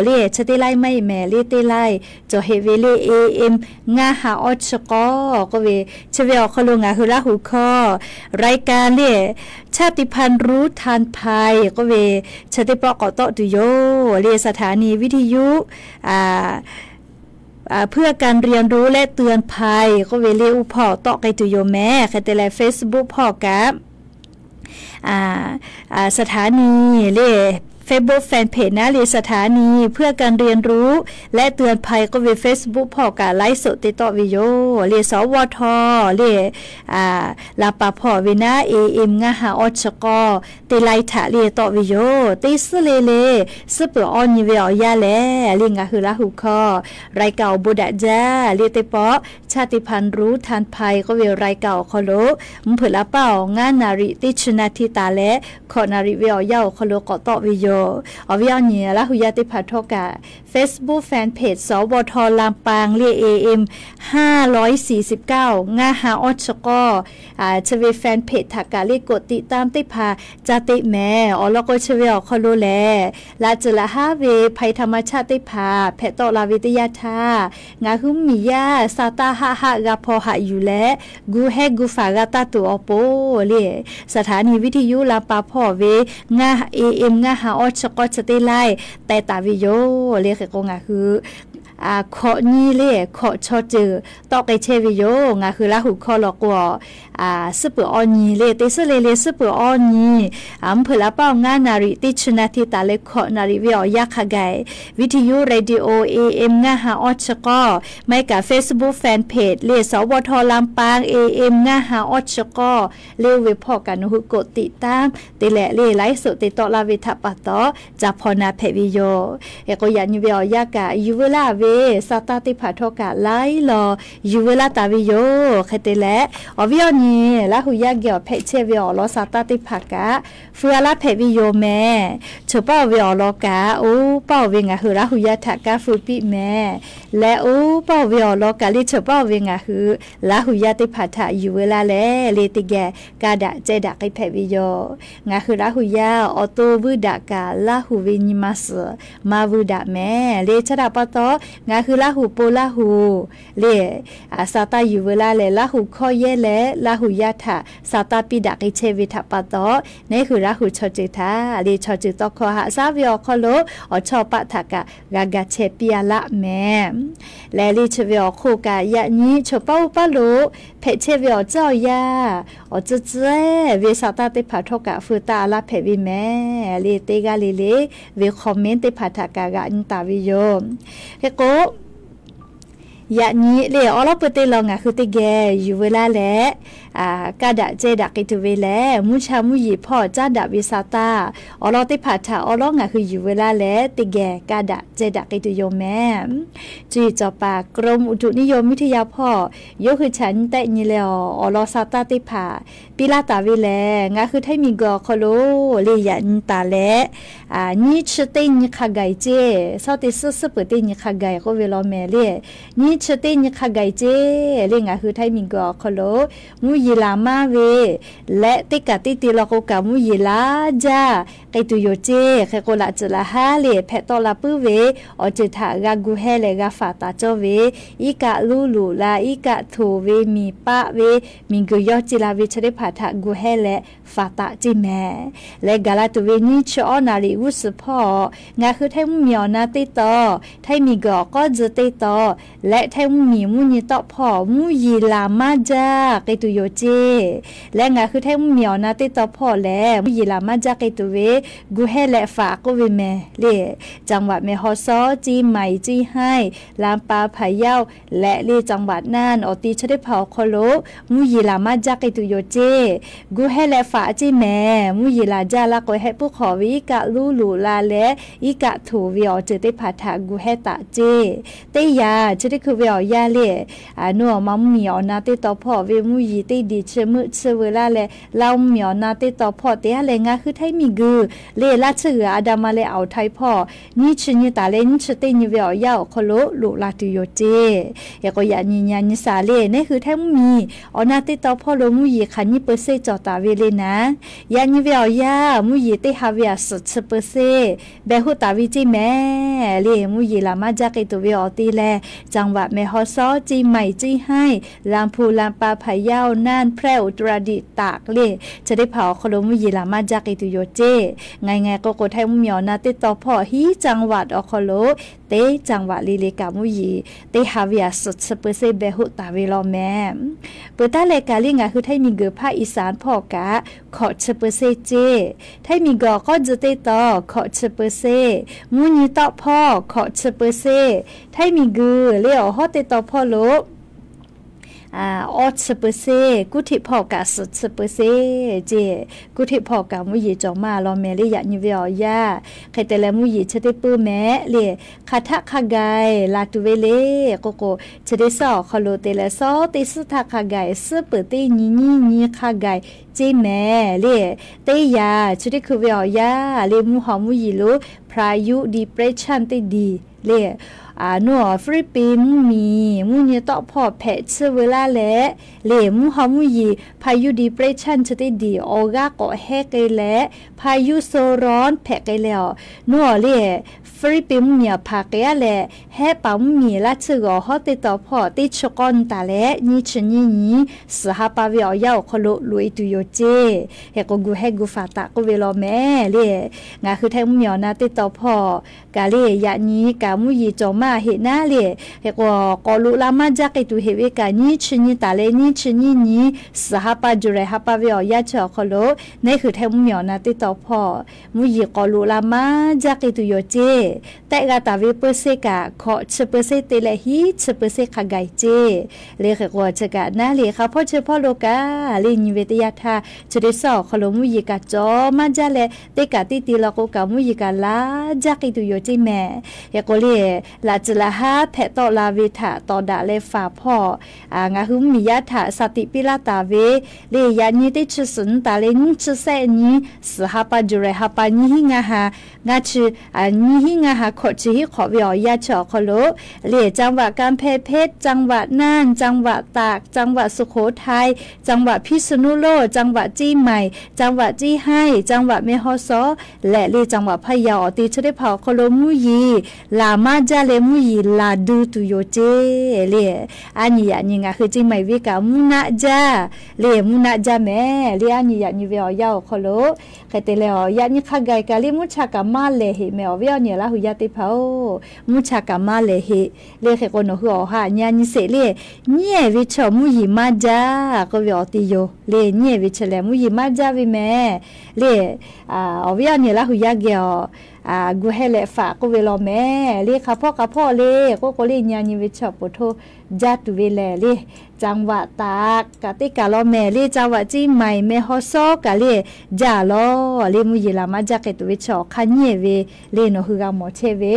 le chi teˇ ไลฟ์ maˇ heˆ mehˍ le teˇ ไลฟ์ cawˬ heꞈ ve le AM ngaˇ ha awˇ chi k'awˇ k'oˆ ve chi ve awˬ hk'aw lo ngaˬ hui Laˇ hu hkawˇ รายการ le ชาติพันธุ์รู้ทันภัย k'oˆ ve chi teˇ pawˆ k'awꞈ tawˆ tuˬ yoˬ. Le สถานีวิทยุ เพื่อการเรียนรู้และเตือนภัย k'oˆ ve le uˇ hpawˇ tawˆ k'ai tuˬ yoˬ mehˍ. Hk'e te leh Facebook hpawˇ kaꞈ สถานี le Facebook fan page naˉ le สถานี เพื่อการเรียนรู้และเตือนภัย k'oˆ ve Facebook hpawˇ kaꞈ ไลฟ์สด te tawˆ ve yoˬ. Le สวท le ลำปาง hpawˇ ve naˉ AM ngaˇ ha awˇ chi k'awˇ teˇ ไลฟ์ htaꞈ le tawˆ ve yoˬ. Teˇ suhˉ le le suhˉ peuˬ awˇ nyi ve awˬ yanˇ lehˬ, le ngaˬ hui Laˇ hu hkawˇ รายการ awˬ bon daꞈ jaˇ le teˇ pawˆ ชาติพันธุ์รู้ทันภัย k'oˆ ve รายการ awˬ hk'aw lo mvuhˇ hpeuꞈ la paˇ awˬ ngaˇ naˍ riˍ teˇ chi naˍ htiˇ taˍ leh hkawꞈ naˍ riˍ ve awˬ yanˇ awˬ hk'aw lo k'awꞈ tawˆ ve yoˬ. Awˬ viˉ awˬ nyi Laˇ hu yaˇ teˇ hpaˍ htawˇ kaꞈ Facebook fan page สวท ลำปาง le AM ห้าร้อยสี่สิบเก้า ngaˇ ha awˇ chi k'awˇ chi ve fan page htaꞈ kaꞈ le กดติดตาม teˇ hpaˍ ca teꞈ mehˍ. Awˬ lawn k'o chi ve awˬ hk'aw lo lehˬ, laꞈ ceuˬ laꞈ haˉ ve ภัยธรรมชาติ teˇ hpaˍ hpehꞈ tawˆ la ve teˇ yanˇ htaˇ, ngaˬ hui mvuhˇmiˬ yaˇ sha taˇ haˆ haˆ g'a hpaw haꞈ yuˬ leh, gu hehˉ gu faˍ g'a taˇ tuˬ awˬ pon le สถานีวิทยุ ลำปาง hpawˇ ve ngaˇ AM ngaˇ ha awˇ chi k'awˇ chi teˇ ไลฟ์ teh taˍ ve yoˬ. Le hk'e k'o ngaˬ hui hkawꞈ nyi le hkawꞈ chaw ceuˬ tawˆ k'ai chehˇ ve yoˬ. Ngaˬ hui Laˇ huˍ hkawˇ law k'o, suhˉ peuˍ awˇ nyi le, teˇ suhˉ le le suhˉ peuˍ awˇ nyi, mvuhˇ hpeuꞈ la paˆ awˬ ngaˇ naˍ riˍ teˇ chi naˍ tiˍ taˍ leh hkawꞈ naˍ riˍ ve awˬ yanˇ hk'a gaˬ, Viˇ hti yuˇ radio A M ngaˇ ha awˇ chi k'awˇ, maˇ heˆ kaꞈ Facebook fan page le สวท ลำปาง A M ngaˇ ha awˇ chi k'awˇ le, oˇ ve hpawˇ kaꞈ nawˬ hui กดติดตาม te leh le ไลฟ์สด te tawˆ laˇ ve htaꞈ pa taw, ca hpaw na hpehꞈ ve yoˬ. Hk'e k'o, yaꞈ nyi ve awˬ yanˇ kaꞈ yuˬ veu laˇ ve sa taˇ teˇ hpaˍ htawˇ kaꞈ laiˉ law yuˬ veu laˇ taˍ ve yoˬ. Hk'e te leh, awˬ viˉ awˬ nyi Laˇ huˍ yaˇ geh awˬ hpehꞈ chehˇ ve awˬ lawn sa taˇ teˇ hpaˍ kaꞈ feu a laˇ hpehꞈ ve yoˬ mehˍ. Cheuˬ paˇ oˬ ve awˬ lawn kaꞈ, oˇ paˇ oˬ ve ngaˬ hui Laˇ huˍ yaˇ htaꞈ kanˇ feu piˇ mehˍ. Leh oˇ paˇ oˬ ve awˬ lawn kaꞈ le, cheuˬ paˇ oˬ ve ngaˬ hui Laˇ huˍ yaˇ teˇ hpaˍ htaꞈ yuˬ veu laˇ leh le, teˇ geh kaˇ daꞈ ceh daꞈ k'ai hpehꞈ ve yoˬ. Ngaˬ hui Laˇ huˍ yaˇ awˬ to vuiˇ daꞈ kaꞈ, Laˇ huˍ ve nyi ma suhˍ maˇ vuiˇ daꞈ mehˍ le. Chaˇ daꞈ pa taw, ngaˬ hui Laˇ huˍ po Laˇ huˍ le, sa taˇ yuˬ veu laˇ leh, Laˇ huˍ hkawˇ yehˇ leh Laˇ huˍ yaˇ htaꞈ sa taˇ piˇ daꞈ k'ai chehˇ ve htaꞈ pa taw, neˉ hui Laˇ huˍ chaw ceuˬ htaꞈ le, chaw ceuˬ tawˇ hkawˇ haꞈ shaˉ ve awˬ hk'aw lo awˬ chawˇ paˆ htaꞈ kaꞈ g'a ga chehˇ piˇ a laˇ mehˍ. Leh le chi ve awˬ hk'oˆ kaꞈ, yaꞈ nyi cheuˬ paˇ oˇ paˇ lo hpehꞈ chehˇ ve awˬ tcuhˉ awˬ yanˇ, awˬ tcuhˉ tcuhˉ ve sa taˇ teˇ hpaˍ htawˇ kaꞈ feu taˇ a laˇ hpehꞈ ve mehˍ le, teˇ g'aˇ le le ve comment teˇ hpaˍ htaꞈ kaꞈ g'aꞈ nyi taˍ ve yoˬ. Hk'e k'o, yaꞈ nyi le awˉ lawˉ peu teˇ law ngaˬ hui teˇ geh yuˬ veu laˇ leh, kaˇ daꞈ ceh daꞈ k'ai tuˬ ve lehˬ, mvuhˇ cha mvuhˇ yeˬ hpawˇ caˉ daꞈ ve sa taˇ awˬ lawn teˇ hpaˍ htaꞈ awˉ lawˉ ngaˬ hui yuˬ veu laˇ leh, teˇ geh kaˇ daꞈ ceh daꞈ k'ai tuˬ yoˬ mehˍ. Cuˇ yiˍ cawˬ paˍ กรมอุตุนิยมวิทยา hpawˇ yawˇ hui chaꞈ nyi tehˆ nyi leh awˬ lawn sa taˇ teˇ hpaˍ piˇ laˇ taˍ ve lehˬ, ngaˬ hui Htaiˇ miˬguiˬ awˬ hk'aw lo le yaꞈ nyi taˍ leh, nyiˇ chi teˇ nyi hk'a gaˬ ceˇ, shawˉ teˇ suhˉ suhˉ peuˍ teˇ nyi hk'a gaˬ k'oˆ ve law mehˍ le. Nyiˇ chi teˇ nyi hk'a gaˬ ceˇ le, ngaˬ hui Htaiˇ miˬguiˬ awˬ hk'aw lo mvuhˇ yeˬ laˬ maˇ ve leh, teˇ kaꞈ teˇ te law k'o kaꞈ mvuhˇ yeˬ laˇ jaˇ k'ai tuˬ yoˬ ceˇ. Hk'e k'o, laꞈ tcuhˍ laꞈ haˉ le hpehꞈ tawˆ la puiˉ ve awˬ ceuˬ htaꞈ g'a gu heh leh g'a faˍ taˍ cawˇ ve, iˉ kaˆ luˇ luꞈ la, iˉ kaˆ htoꞈ ve, miˬ paˆ ve, miˬguiˬ yawˇ ce la ve chi teˇ hpaˍ htaꞈ gu heh leh faˍ taˍ ceˇ mehˍ. Leh gaˬ la tuˬ ve nyiˇ chi awˉ naˍ riˍ g'uˇ suhˍ hpawˇ, ngaˬ hui Htaiˇ mvuhˇmiˬ awˬ na teˇ taw, Htaiˇ miˬguiˬ awˬ k'awˉ tcuh teˇ taw leh Htaiˇ mvuhˇmiˬ mvuhˇ nyi tawˆ hpawˇ mvuhˇ yeˬ laˬ maˇ jaˇ k'ai tuˬ yoˬ ceˇ. Leh ngaˬ hui Htaiˇ mvuhˇmiˬ awˬ na teˇ taw hpawˇ lehˬ, mvuhˇ yeˬ laˬ maˇ jaˇ k'ai tuˬ ve gu heh leh faˍ k'oˆ ve mehˍ le. จังหวัดแม่ฮ่องสอน เชียงใหม่ เชียงราย ลำปาง พะเยา leh le จังหวัดน่าน awˬ ti chi teˇ hpaˍ awˬ hk'aw lo mvuhˇ yeˬ laˬ maˇ jaˇ k'ai tuˬ yoˬ ceˇ. Gu heh leh faˍ ceˇ mehˍ. Mvuhˇ yeˬ laˬ jaˇ laˇ k'o, heh puiˉ hk'awꞈ ve iˉ kaˆ luˇ luꞈ la leh iˉ kaˆ htoꞈ ve awˬ ceuˬ teˇ hpaˍ htaꞈ gu heh taˍ ceˇ. Teˇ yanˇ chi teˇ hkui ve awˬ yanˇ le, nawˬ awˬ ma mvuhˇmiˬ awˬ na teˇ taw hpawˇ ve mvuhˇ yeˬ teˇ diˬ chi meuˆ chi veu laˇ leh, Laˇ huˍ mvuhˇmiˬ awˬ na teˇ taw hpawˇ te haˉ leh ngaˬ hui Htaiˇ miˬguiˬ le laˇ tsuhˇ g'uiˬ a da ma leh awˬ htaiˍ hpawˇ nyiˇ chi nyi taˍ leh nyiˇ chi teˇ nyi ve awˬ yanˇ awˬ hk'aw lo loꞈ la tuˬ yoˬ ceˇ. Hk'e k'o, yaꞈ nyi nyi a nyi shaˍ le, neˉ hui Htaiˇ mvuhˇmiˬ awˬ na teˇ taw hpawˇ lo mvuhˇ yeˬ hk'aˬ nyiˇ เปอร์เซ็นต์ cawˬ taˍ ve le naˍ. Yaꞈ nyi ve awˬ yanˇ mvuhˇ yeˬ teˇ ha ve a suhˍ chi เปอร์เซ็นต์ behˬ hoˆ taˍ ve ceˇ mehˍ le. Mvuhˇ yeˬ laˬ maˇ jaˇ k'ai tuˬ ve awˬ ti leh, จังหวัดแม่ฮ่องสอน เชียงใหม่ เชียงราย ลำพูน ลำปาง พะเยา น่าน แพร่ อุตรดิตถ์ ตาก le, chi teˇ hpaˍ awˬ hk'aw lo mvuhˇ yeˬ laˬ maˇ jaˇ k'ai tuˬ yoˬ ceˇ. Ngaˬ ngaˬ k'o k'o, Htaiˇ mvuhˇmiˬ awˬ na teˇ taw hpawˇ hiˉ จังหวัด awˬ hk'aw lo teˇ จังหวัด le le kaꞈ mvuhˇ yeˬ teˇ ha ve a suhˍ chi เปอร์เซ็นต์ behˬ hoˆ taˍ ve law mehˍ. Peuˬ taˉ leh kaꞈ le ngaˬ hui Htaiˇ miˬguiˬ hpaˇ อีสาน hpawˇ kaꞈ hkawꞈ chi เปอร์เซ็นต์ ceˇ. Htaiˇ miˬguiˬ awˬ k'awˉ tcuh teˇ taw hkawꞈ chi เปอร์เซ็นต์, mvuhˇ nyi tawˆ hpawˇ hkawꞈ chi เปอร์เซ็นต์, Htaiˇ miˬguiˬ le awˬ hawˉ teˇ taw hpawˇ lo awˇ chi เปอร์เซ็นต์, kuˇ hteꞈ hpawˇ kaꞈ suhˍ chi เปอร์เซ็นต์ ceˇ. Kuˇ hteꞈ hpawˇ kaꞈ mvuhˇ yeˬ cawˬ maˇ law mehˍ le. Yaꞈ nyi ve awˬ yanˇ hk'e te leh mvuhˇ yeˬ chi teˇ puiˉ mehˍ le, hk'aˬ htaˆ hk'a gaˬ laˬ tuˬ ve le k'o k'o, chi teˇ suhˉ awˬ hk'aw lo te leh shawˉ teˇ suhˉ htaˇ hk'a gaˬ suhˉ peuˍ teˇ nyi nyiˇ nyi hk'a gaˬ ceˇ mehˍ le. Teˇ yanˇ chi teˇ hkui ve awˬ yanˇ le mvuhˇ haw mvuhˇ yeˬ lo พายุ depression teˇ diˬ le, nawˬ Philippines mvuhˇmiˬ mvuhˇ nyi tawˆ hpawˇ hpehꞈ tsuhˇ veu laˇ leh le, mvuhˇ haw mvuhˇ yeˬ พายุ depression chi teˇ diˬ awˬ g'aˇ k'awꞈ hehˉ k'ai leh พายุโซนร้อน hpehꞈ k'ai leh awˬ, nawˬ le Philippines mvuhˇmiˬ awˬ hpaˍ k'ai aˉ leh, hehˉ paˍ mvuhˇmiˬ laˇ tsuhˇ g'uiˬ awˬ hawˉ teˇ taw hpawˇ teˇ chi k'awˇ nyi taˍ leh nyiˇ chi nyiˇ nyi suhˍ ha pa ve awˬ yanˇ awˬ hk'aw lo loꞈ e tuˬ yoˬ ceˇ. Hk'e k'o, gu hehˉ gu faˍ taˍ k'oˆ ve law mehˍ le. Ngaˬ hui Htaiˇ mvuhˇmiˬ awˬ na teˇ taw hpawˇ kaꞈ le, yaꞈ nyi kaꞈ mvuhˇ yeˬ cawˬ maˇ heꞈ naˉ le. Hk'e k'o, k'awꞈ loꞈ la maˇ jaˇ k'ai tuˬ heꞈ ve kaꞈ, nyiˇ chi nyi taˍ leh nyiˇ chi nyiˇ nyi, suhˍ ha pa July ha pa ve awˬ yanˇ chi awˬ hk'aw lo, neˉ hui hteˇ mvuhˇmiˬ awˬ na teˇ tawn hpawˇ mvuhˇ yeˬ k'awꞈ loꞈ la maˇ jaˇ k'ai tuˬ yoˬ ceˇ. Tehˆ g'a taˍ ve เปอร์เซ็นต์ kaꞈ hkawꞈ chi เปอร์เซ็นต์ te leh hiˉ chi เปอร์เซ็นต์ hk'a gaˬ ceˇ. Le hk'e k'o, chi kaꞈ naˉ le, hk'a hpawˇ chi hpawˇ lo kaꞈ le nyi ve teˇ yanˇ htaˇ, chi teˇ suhˉ awˬ hk'aw lo mvuhˇ yeˬ kaꞈ cawˬ maˇ jaˇ leh, teˇ kaꞈ teˇ te law k'o kaꞈ mvuhˇ yeˬ kaꞈ la jaˇ k'ai tuˬ yoˬ ceˇ mehˍ. Hk'e k'o le, laꞈ tcuhˍ laꞈ haˉ hpehꞈ tawˆ la ve htaꞈ tawˍ daꞈ leh faˍ hpawˇ ngaˬ hui mvuhˇmiˬ yaˇ htaꞈ shaˍ tiꞈ piˇ laˇ taˍ ve le, yaꞈ nyi teˇ chi suhˍ nyi taˍ leh nyiˇ chi sehˆ nyi, suhˍ ha pa July ha pa nyiˇ hinˉ ngaˇ ha, ngaˇ chi, nyiˇ hinˉ ngaˇ ha hkawꞈ chi hiˉ hk'awꞈ ve awˬ yanˇ chi awˬ hk'aw lo le, จังหวัดกำแพงเพชร จังหวัดน่าน จังหวัดตาก จังหวัดสุโขทัย จังหวัดพิษณุโลก จังหวัดเชียงใหม่ จังหวัดเชียงราย จังหวัดแม่ฮ่องสอน leh le จังหวัดพะเยา awˬ te chi teˇ hpaˍ awˬ hk'aw lo mvuhˇ yeˬ laˬ maˇ jaˇ leh mvuhˇ yeˬ laˬ duˬ tuˬ yoˬ ceˇ le. Aˉ nyi yaꞈ nyi ngaˬ hui ceˇ maˬ ve kaꞈ mvuhˇ naˆ jaˇ le, mvuhˇ naˆ jaˇ mehˍ le. Aˉ nyi yaꞈ nyi ve awˬ yanˇ awˬ hk'aw lo hk'e te leh, yaꞈ nyi hk'a gaˬ kaꞈ le mvuhˇ cha kaꞈ maˇ lehˬ heꞈ mehˍ. Awˬ viˉ awˬ nyi Laˇ huˍ yaˇ teˇ hpaˍ-oˬ, mvuhˇ cha kaꞈ maˇ lehˬ heꞈ le. Hk'e k'o, nawˬ hui awˬ ha nyi a nyi sheˍ le, nyiˉ ehˍ ve chaw mvuhˇ yeˬ maˇ jaˇ k'oˆ ve awˬ te yoˬ le. Nyiˉ ehˍ ve chaw lehˬ mvuhˇ yeˬ maˇ jaˇ ve mehˍ le. Awˬ viˉ awˬ nyi Laˇ huˍ yaˇ geh awˬ gu heh leh faˍ k'oˆ ve law mehˍ le. Hk'a hpawˇ hk'a hpawˇ le k'oˆ k'o le, nyi a nyi ve chaw poˬ htoˇ jaˇ tuˬ ve lehˬ le, จังหวัดตาก kaꞈ teˇ kaˬ law mehˍ le, จังหวัดเชียงใหม่ แม่ฮ่องสอน kaꞈ le jaˇ lawˬ le. Mvuhˇ yeˬ laˬ maˇ jaˇ k'ai tuˬ ve chaw awˬ hk'aˇ nyiˉ ehˍ ve le, nawˬ hui g'a mawˬ chehˇ ve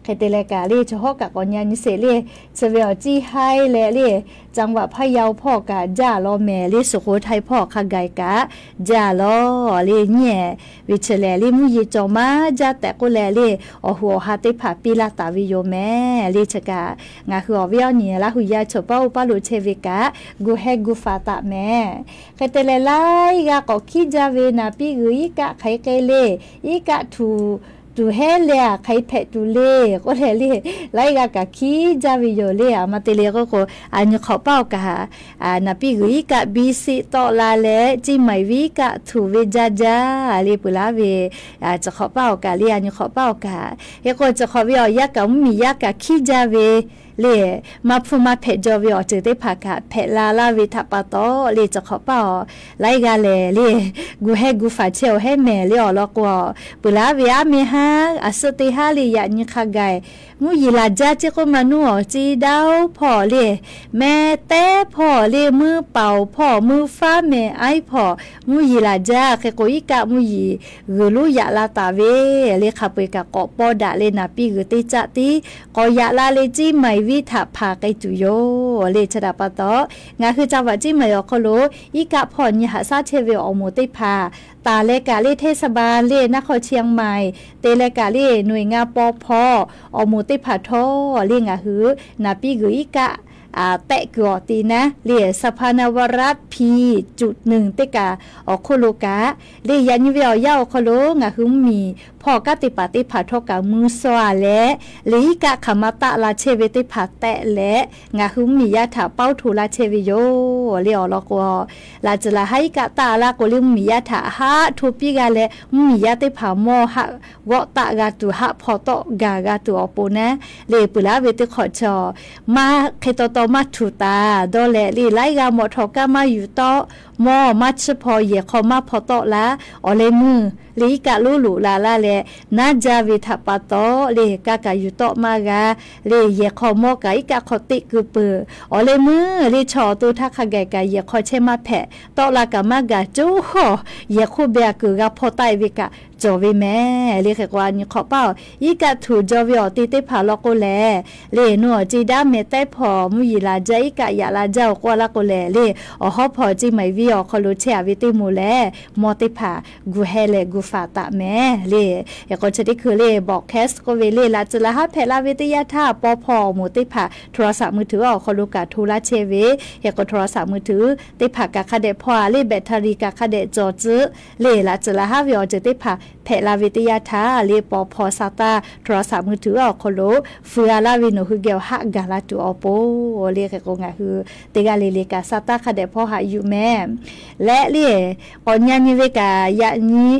hk'e te leh kaꞈ le, chaw hawˉ kaꞈ k'awꞈ nyi a nyi sheˍ le, chi ve awˬ เชียงราย leh le, จังหวัดพะเยา hpawˇ kaꞈ jaˇ law mehˍ le, สุโขทัย hpawˇ hk'a gaˬ kaꞈ jaˇ lawˬ le. Nyiˉ ehˍ ve chi lehˬ le mvuhˇ yeˬ cawˬ maˇ jaˇ tehꞈ k'oˆ leh le, awˬ hoꞈ awˬ ha teˇ hpaˍ piˇ laˇ taˍ ve yoˬ mehˍ le. Chi kaꞈ ngaˬ hui awˬ viˉ awˬ nyi Laˇ huˍ yaˇ chaw paˉ oˇ paˉ lo chehˇ ve kaꞈ gu heh gu faˍ taˍ mehˍ. Hk'e te leh, laiˉ g'aˇ k'awꞈ hkiˉ jaˇ ve naˍ piˇ g'uiˬ iˉ kaˆ hk'aˬ hk'e le, iˉ kaˆ htuꞈ tuˬ hehˉ leh a hk'aˬ hk'e hpehꞈ tuˬ le k'oˆ leh le, laiˉ g'aˇ kaꞈ hkiˉ jaˇ ve yoˬ le. A ma te le k'oˆ k'o, a nyi hk'awꞈ paˇ awˬ kaꞈ, naˍ piˇ g'uiˬ iˉ kaˆ biˇ siˆ tawˆ la leh, ceˇ maiˍ viˉ kaˆ htuꞈ ve jaˇ jaˇ le peuˬ laˇ ve, chi hk'awꞈ paˇ awˬ kaꞈ le, a nyi hk'awꞈ paˇ awˬ kaꞈ. Hk'e k'o, chi hk'awꞈ ve awˬ yanˇ kaꞈ mvuhˇmiˬ yaˇ kaꞈ hkiˉ jaˇ ve le, maˇ hpfuhˇ maˇ hpehꞈ jaw ve awˬ ceuˬ teˇ hpaˍ kaꞈ hpehꞈ la laˇ ve htaꞈ pa taw le, chi hk'awꞈ paˇ awˬ laiˉ g'aˇ lehˬ le, gu heh gu faˍ chehˇ awˬ hehˉ mehˍ le. Awˬ lawn k'o, peuˬ laˇ ve aˉ meh haˉ a suhˉ teˇ haˉ le yaꞈ nyi hk'a gaˬ mvuhˇ yeˬ laˬ jaˇ ceˇ k'oˆ maˇ nuˇ awˬ ceˇ daˇ-oˬ hpawˇ le, meh tehˉ hpawˇ le, meuˇ paoˍ hpawˇ, meuˇ faˉ meh aiˉ hpawˇ mvuhˇ yeˬ laˬ jaˇ. Hk'e k'o, iˉ kaˆ mvuhˇ yeˬ g'uiˬ lonˉ yaꞈ la taˍ ve le, hk'a peu-eˬ kaꞈ k'awꞈ paw daꞈ leh naˍ piˇ g'uiˬ teˇ caˆ tiˉ k'awꞈ yaꞈ la leh ceˇ maiˍ viˉ htaꞈ hpanˍ k'ai tuˬ yoˬ le. Chi htaꞈ pa taw, ngaˬ hui จังหวัด ceˇ maiˍ awˬ hk'aw lo iˉ kaˆ hpawˇ nyi haꞈ shaˉ chehˇ ve awˬ moˍ teˇ hpaˍ taˍ leh kaꞈ le, เทศบาล le, นครเชียงใหม่ te leh kaꞈ le, หน่วยงาน ปภ awˬ moˍ teˇ hpaˍ htawˇ le, ngaˬ hui naˍ piˇ g'uiˬ iˉ kaˆ tehˆ kuiˬ awˬ te naˉ le, สภา นวรัตน์ พีจุดหนึ่ง teˇ kaꞈ awˬ hk'oˆ lo kaꞈ le, yaꞈ nyi ve awˬ yanˇ awˬ hk'aw lo ngaˬ hui mvuhˇmiˬ hpawˇ kanˉ te paˍ teˇ hpaˍ htawˇ kaꞈ mui shaw a leh, le iˉ kaˆ hk'aˬ ma taˆ la chehˇ ve teˇ hpaˍ tehˆ leh, ngaˬ hui mvuhˇmiˬ yaˇ htaꞈ paoˇ hto laˇ chehˇ ve yoˬ le. Awˬ lawn k'o, laꞈ tcuhˍ laˬ haˉ iˉ kaˆ taˆ laˇ k'o le, mvuhˇmiˬ yaˇ htaꞈ haˆ hto piˇ g'a leh, mvuhˇmiˬ yaˇ teˇ hpaˍ mawˇ haˆ g'awˆ taˆ g'a tuˬ, haˆ hpaw tawˆ gaˬ g'a tuˬ awˬ pon naˉ le, peuˬ laˇ ve teˇ hk'awꞈ chaw maˇ hk'e taw taw maˇ htuꞈ taˍ dawˇ leh le, laiˉ g'aˇ mawꞈ htawnˍ kaˇ maˇ yuˬ tawˆ, mawˇ maˇ chiˇ hpaw, yehˬ hk'aw maˇ hpaw tawˆ laˇ. Awˬ leh meuˇ le iˉ kaˆ lonˉ loꞈ la laˇ leh, naˉ jaˇ ve htaꞈ pa taw le, kaˇ kaꞈ yuˬ tawˆ maˇ g'a le, yehˬ hk'aw mawˇ kaꞈ iˉ kaˆ hk'aw teˆ keu peuˬ. Awˬ leh meuˇ le chaw awˬ to htaˇ hk'a gaˬ kaꞈ yehˬ hk'aw chehˇ maˇ hpehꞈ, tawˆ la kaꞈ maˇ gaˬ, coˇ hawˬ yehˬ hk'oˆ beh a kuiˬ g'a hpaw taˆ e ve kaꞈ cawˬ ve mehˍ le. Hk'e k'o, a nyi hk'awꞈ paˇ awˬ iˉ kaˆ htuꞈ jaw ve awˬ te teˇ hpaˍ law k'o lehˬ le, nuˇ awˬ ceˇ daˉ meh tehˉ hpawˇ mvuhˇ yeˬ laˬ jaˇ, iˉ kaˆ yaꞈ la jaˇ awˬ k'oˆ a laˇ k'o lehˬ le, awˬ hawˉ hpawˇ ceˇ maiˍ viˉ awˬ hk'aw lo chehˇ a ve teˇ moˍ lehˬ, mawˇ teˇ hpaˍ gu heh leh gu faˍ taˍ mehˍ le. Hk'e k'o, chi teˇ hkui le บอร์ดแคสต์ k'oˆ ve le, laꞈ tcuhˍ laˬ haˉ hpehꞈ la ve teˇ yanˇ htaˇ, paw hpaw awˬ moˍ teˇ hpaˍ โทรศัพท์มือถือ awˬ hk'aw lo kaꞈ hto laˇ chehˇ ve. Hk'e k'o, โทรศัพท์มือถือ teˇ hpaˍ kaꞈ hk'a dehꞈ hpaw a le, แบตเตอรี่ kaꞈ hk'a dehꞈ cawˬ tcuhˉ le, laꞈ tcuhˍ laˬ haˉ ve awˬ ceuˬ teˇ hpaˍ hpehꞈ la ve teˇ yanˇ htaˇ le, paw hpaw sa taˇ โทรศัพท์มือถือ awˬ hk'aw lo fuiˍ a laˇ ve nawˬ hui geh awˬ haˆ gaˬ la tuˬ awˬ pon le. Hk'e k'o, ngaˬ hui teˇ g'aˇ le le kaꞈ sa taˇ hk'a dehꞈ hpaw haꞈ yuˬ mehˍ. Leh le, k'awꞈ nyi nyi ve kaꞈ yaꞈ nyi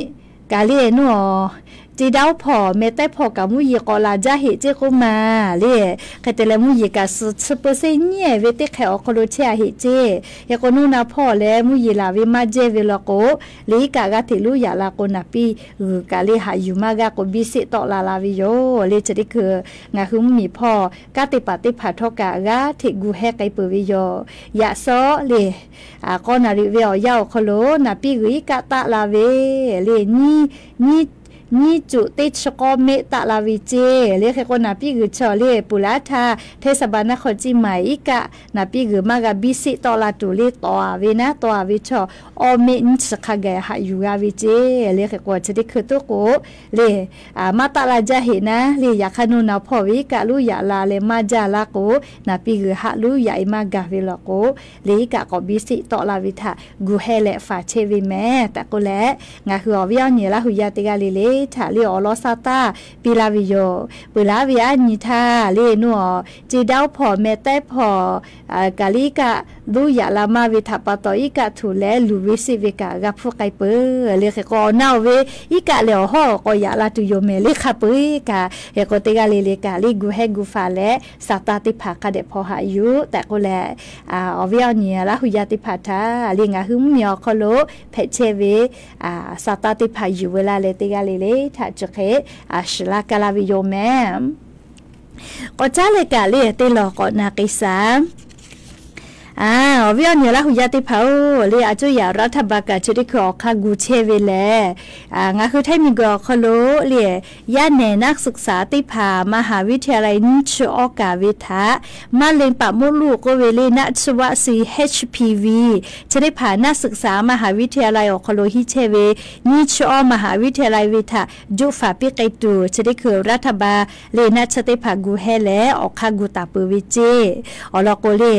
kaꞈ le nuˇ awˬ ceˇ daˇ oˇ hpawˇ meh taiˉ hpawˇ kaꞈ mvuhˇ yeˬ k'awꞈ laˬ jaˇ heꞈ ceˇ k'oˆ ma le. Hk'e te leh mvuhˇ yeˬ kaꞈ suhˍ chi peu seˇ nyiˉ ve teˇ hk'e awˬ hk'aw lo chehˇ a heꞈ ceˇ. Hk'e k'o, naw na hpawˇ leh mvuhˇ yeˬ laˬ ve maˇ jehˇ ve law k'o, le iˉ kaˆ g'aˇ hteꞈ luˉ yaꞈ la k'o, naˍ piˇ g'uiˬ kaꞈ le haꞈ yuˬ maˇ g'a k'o, biˇ seˆ tawˆ la la ve yoˬ le. Chi teˇ hkui ngaˬ hui mvuhˇ miˬ hpawˇ kanˉ te paˍ teˇ hpaˍ htawˇ kaꞈ g'aˇ hteꞈ gu heh k'ai peuˬ ve yoˬ. Yaꞈ shawˉ le k'awˇ naˍ riꞈ ve awˬ yanˇ awˬ hk'aw lo naˍ piˇ g'uiˬ iˉ kaˆ taˆ la ve le, nyiˉ nyiˉ cuꞈ teˇ chi k'awˇ mehˆ taˆ la ve ceˇ le. Hk'e k'o, naˍ piˇ g'uiˬ chaw le puˍ laˉ htaˇ hteˇ saˍ baˬ naˆ hk'aw ciˇ maˍ iˉ kaˆ naˍ piˇ g'uiˬ maˇ g'a biˇ seˆ tawˆ la tuˬ le tawˍ a ve naˉ, tawˍ a ve chaw awˇ mehˆ nyiˇ chi hk'a gaˬ haꞈ yuˬ g'a ve ceˇ le. Hk'e k'o, chi teˇ hkui toˉ k'o le maˇ taˆ la jaˇ heꞈ naˉ le, yaꞈ hk'aˇ naw na hpawˇ ve iˉ kaˆ luˉ yaꞈ la leh maˇ jaˇ laˇ k'o, naˍ piˇ g'uiˬ haꞈ luˉ yaꞈ e maˇ gaˬ ve law k'o, le iˉ kaˆ k'awꞈ biˇ seˆ tawˆ la ve htaꞈ gu heh leh faˍ chehˇ ve mehˍ tehꞈ k'oˆ leh, ngaˬ hui awˬ viˉ awˬ nyi Laˇ hu yaˇ teˇ g'aˇ le le htaꞈ le awˬ lawn saˇ taˇ piˇ laˇ ve yoˬ. Peuˬ laˉ ve aˉ nyi htaˇ le, nawˬ ceˇ daˇ oˇ hpawˇ meh taiˉ hpawˇ kaꞈ le iˉ kaˆ luˉ yaꞈ la maˇ ve htaꞈ pa taw, iˉ kaˆ htuꞈ leh luˬ ve seˆ ve kaꞈ g'a hpuˇ k'ai peuˬ le. Hk'e k'o, awˬ na awˬ ve iˉ kaˆ lehˬ awˬ hawˉ awˬ k'aw yaꞈ la tuˬ yoˬ mehˍ le hk'a peu-eˬ kaꞈ. Hk'e k'o, teˇ g'aˇ le le kaꞈ le gu heh gu faˍ leh, saˍ taˇ teˇ hpaˍ hk'a dehꞈ hpaw haꞈ yuˬ tehꞈ k'oˆ leh, awˬ viˉ awˬ nyi Laˇ hu yaˇ teˇ hpaˍ htaꞈ le ngaˬ hui mvuhˇ miˬ awˬ hk'aw lo hpehꞈ chehˇ ve saˍ taˇ teˇ hpaˍ yuˬ ve laˇ leh, teˇ g'aˇ le le htaꞈ chi hk'e shiˍ laˇ kaˇ laˇ ve yoˬ mehˍ. K'awꞈ caˉ leh kaꞈ le teˇ lawˬ k'awꞈ na k'ai shaˍ. Awˬ viˉ awˬ nyi Laˇ hu yaˇ teˇ hpaˍ-oˬ, le a cuˇ yaꞈ รัฐบาล kaꞈ chi teˇ hkui awˬ hk'aˇ gu chehˇ ve lehˬ, ngaˬ hui Htaiˇ miˬguiˬ awˬ hk'aw lo le ย่านเหนือนักศึกษา teˇ hpaˍ มหาวิทยาลัย nyiˇ chi awˇ kaˍ ve htaꞈ มะเร็งปากมดลูก k'oˆ ve le naˆ chi vaˆ si HPV chi teˇ hpaˍ นักศึกษา มหาวิทยาลัย awˬ hk'aw lo hiˉ chehˇ ve nyiˇ chi awˇ มหาวิทยาลัย ve htaꞈ juˆ faˍ piˇ k'ai tuˬ chi teˇ hkui รัฐบาล le naˆ chi teˇ hpaˍ gu heh leh awˬ hk'aˇ gu taˍ peuˬ ve ceˇ. Awˬ lawn k'o le,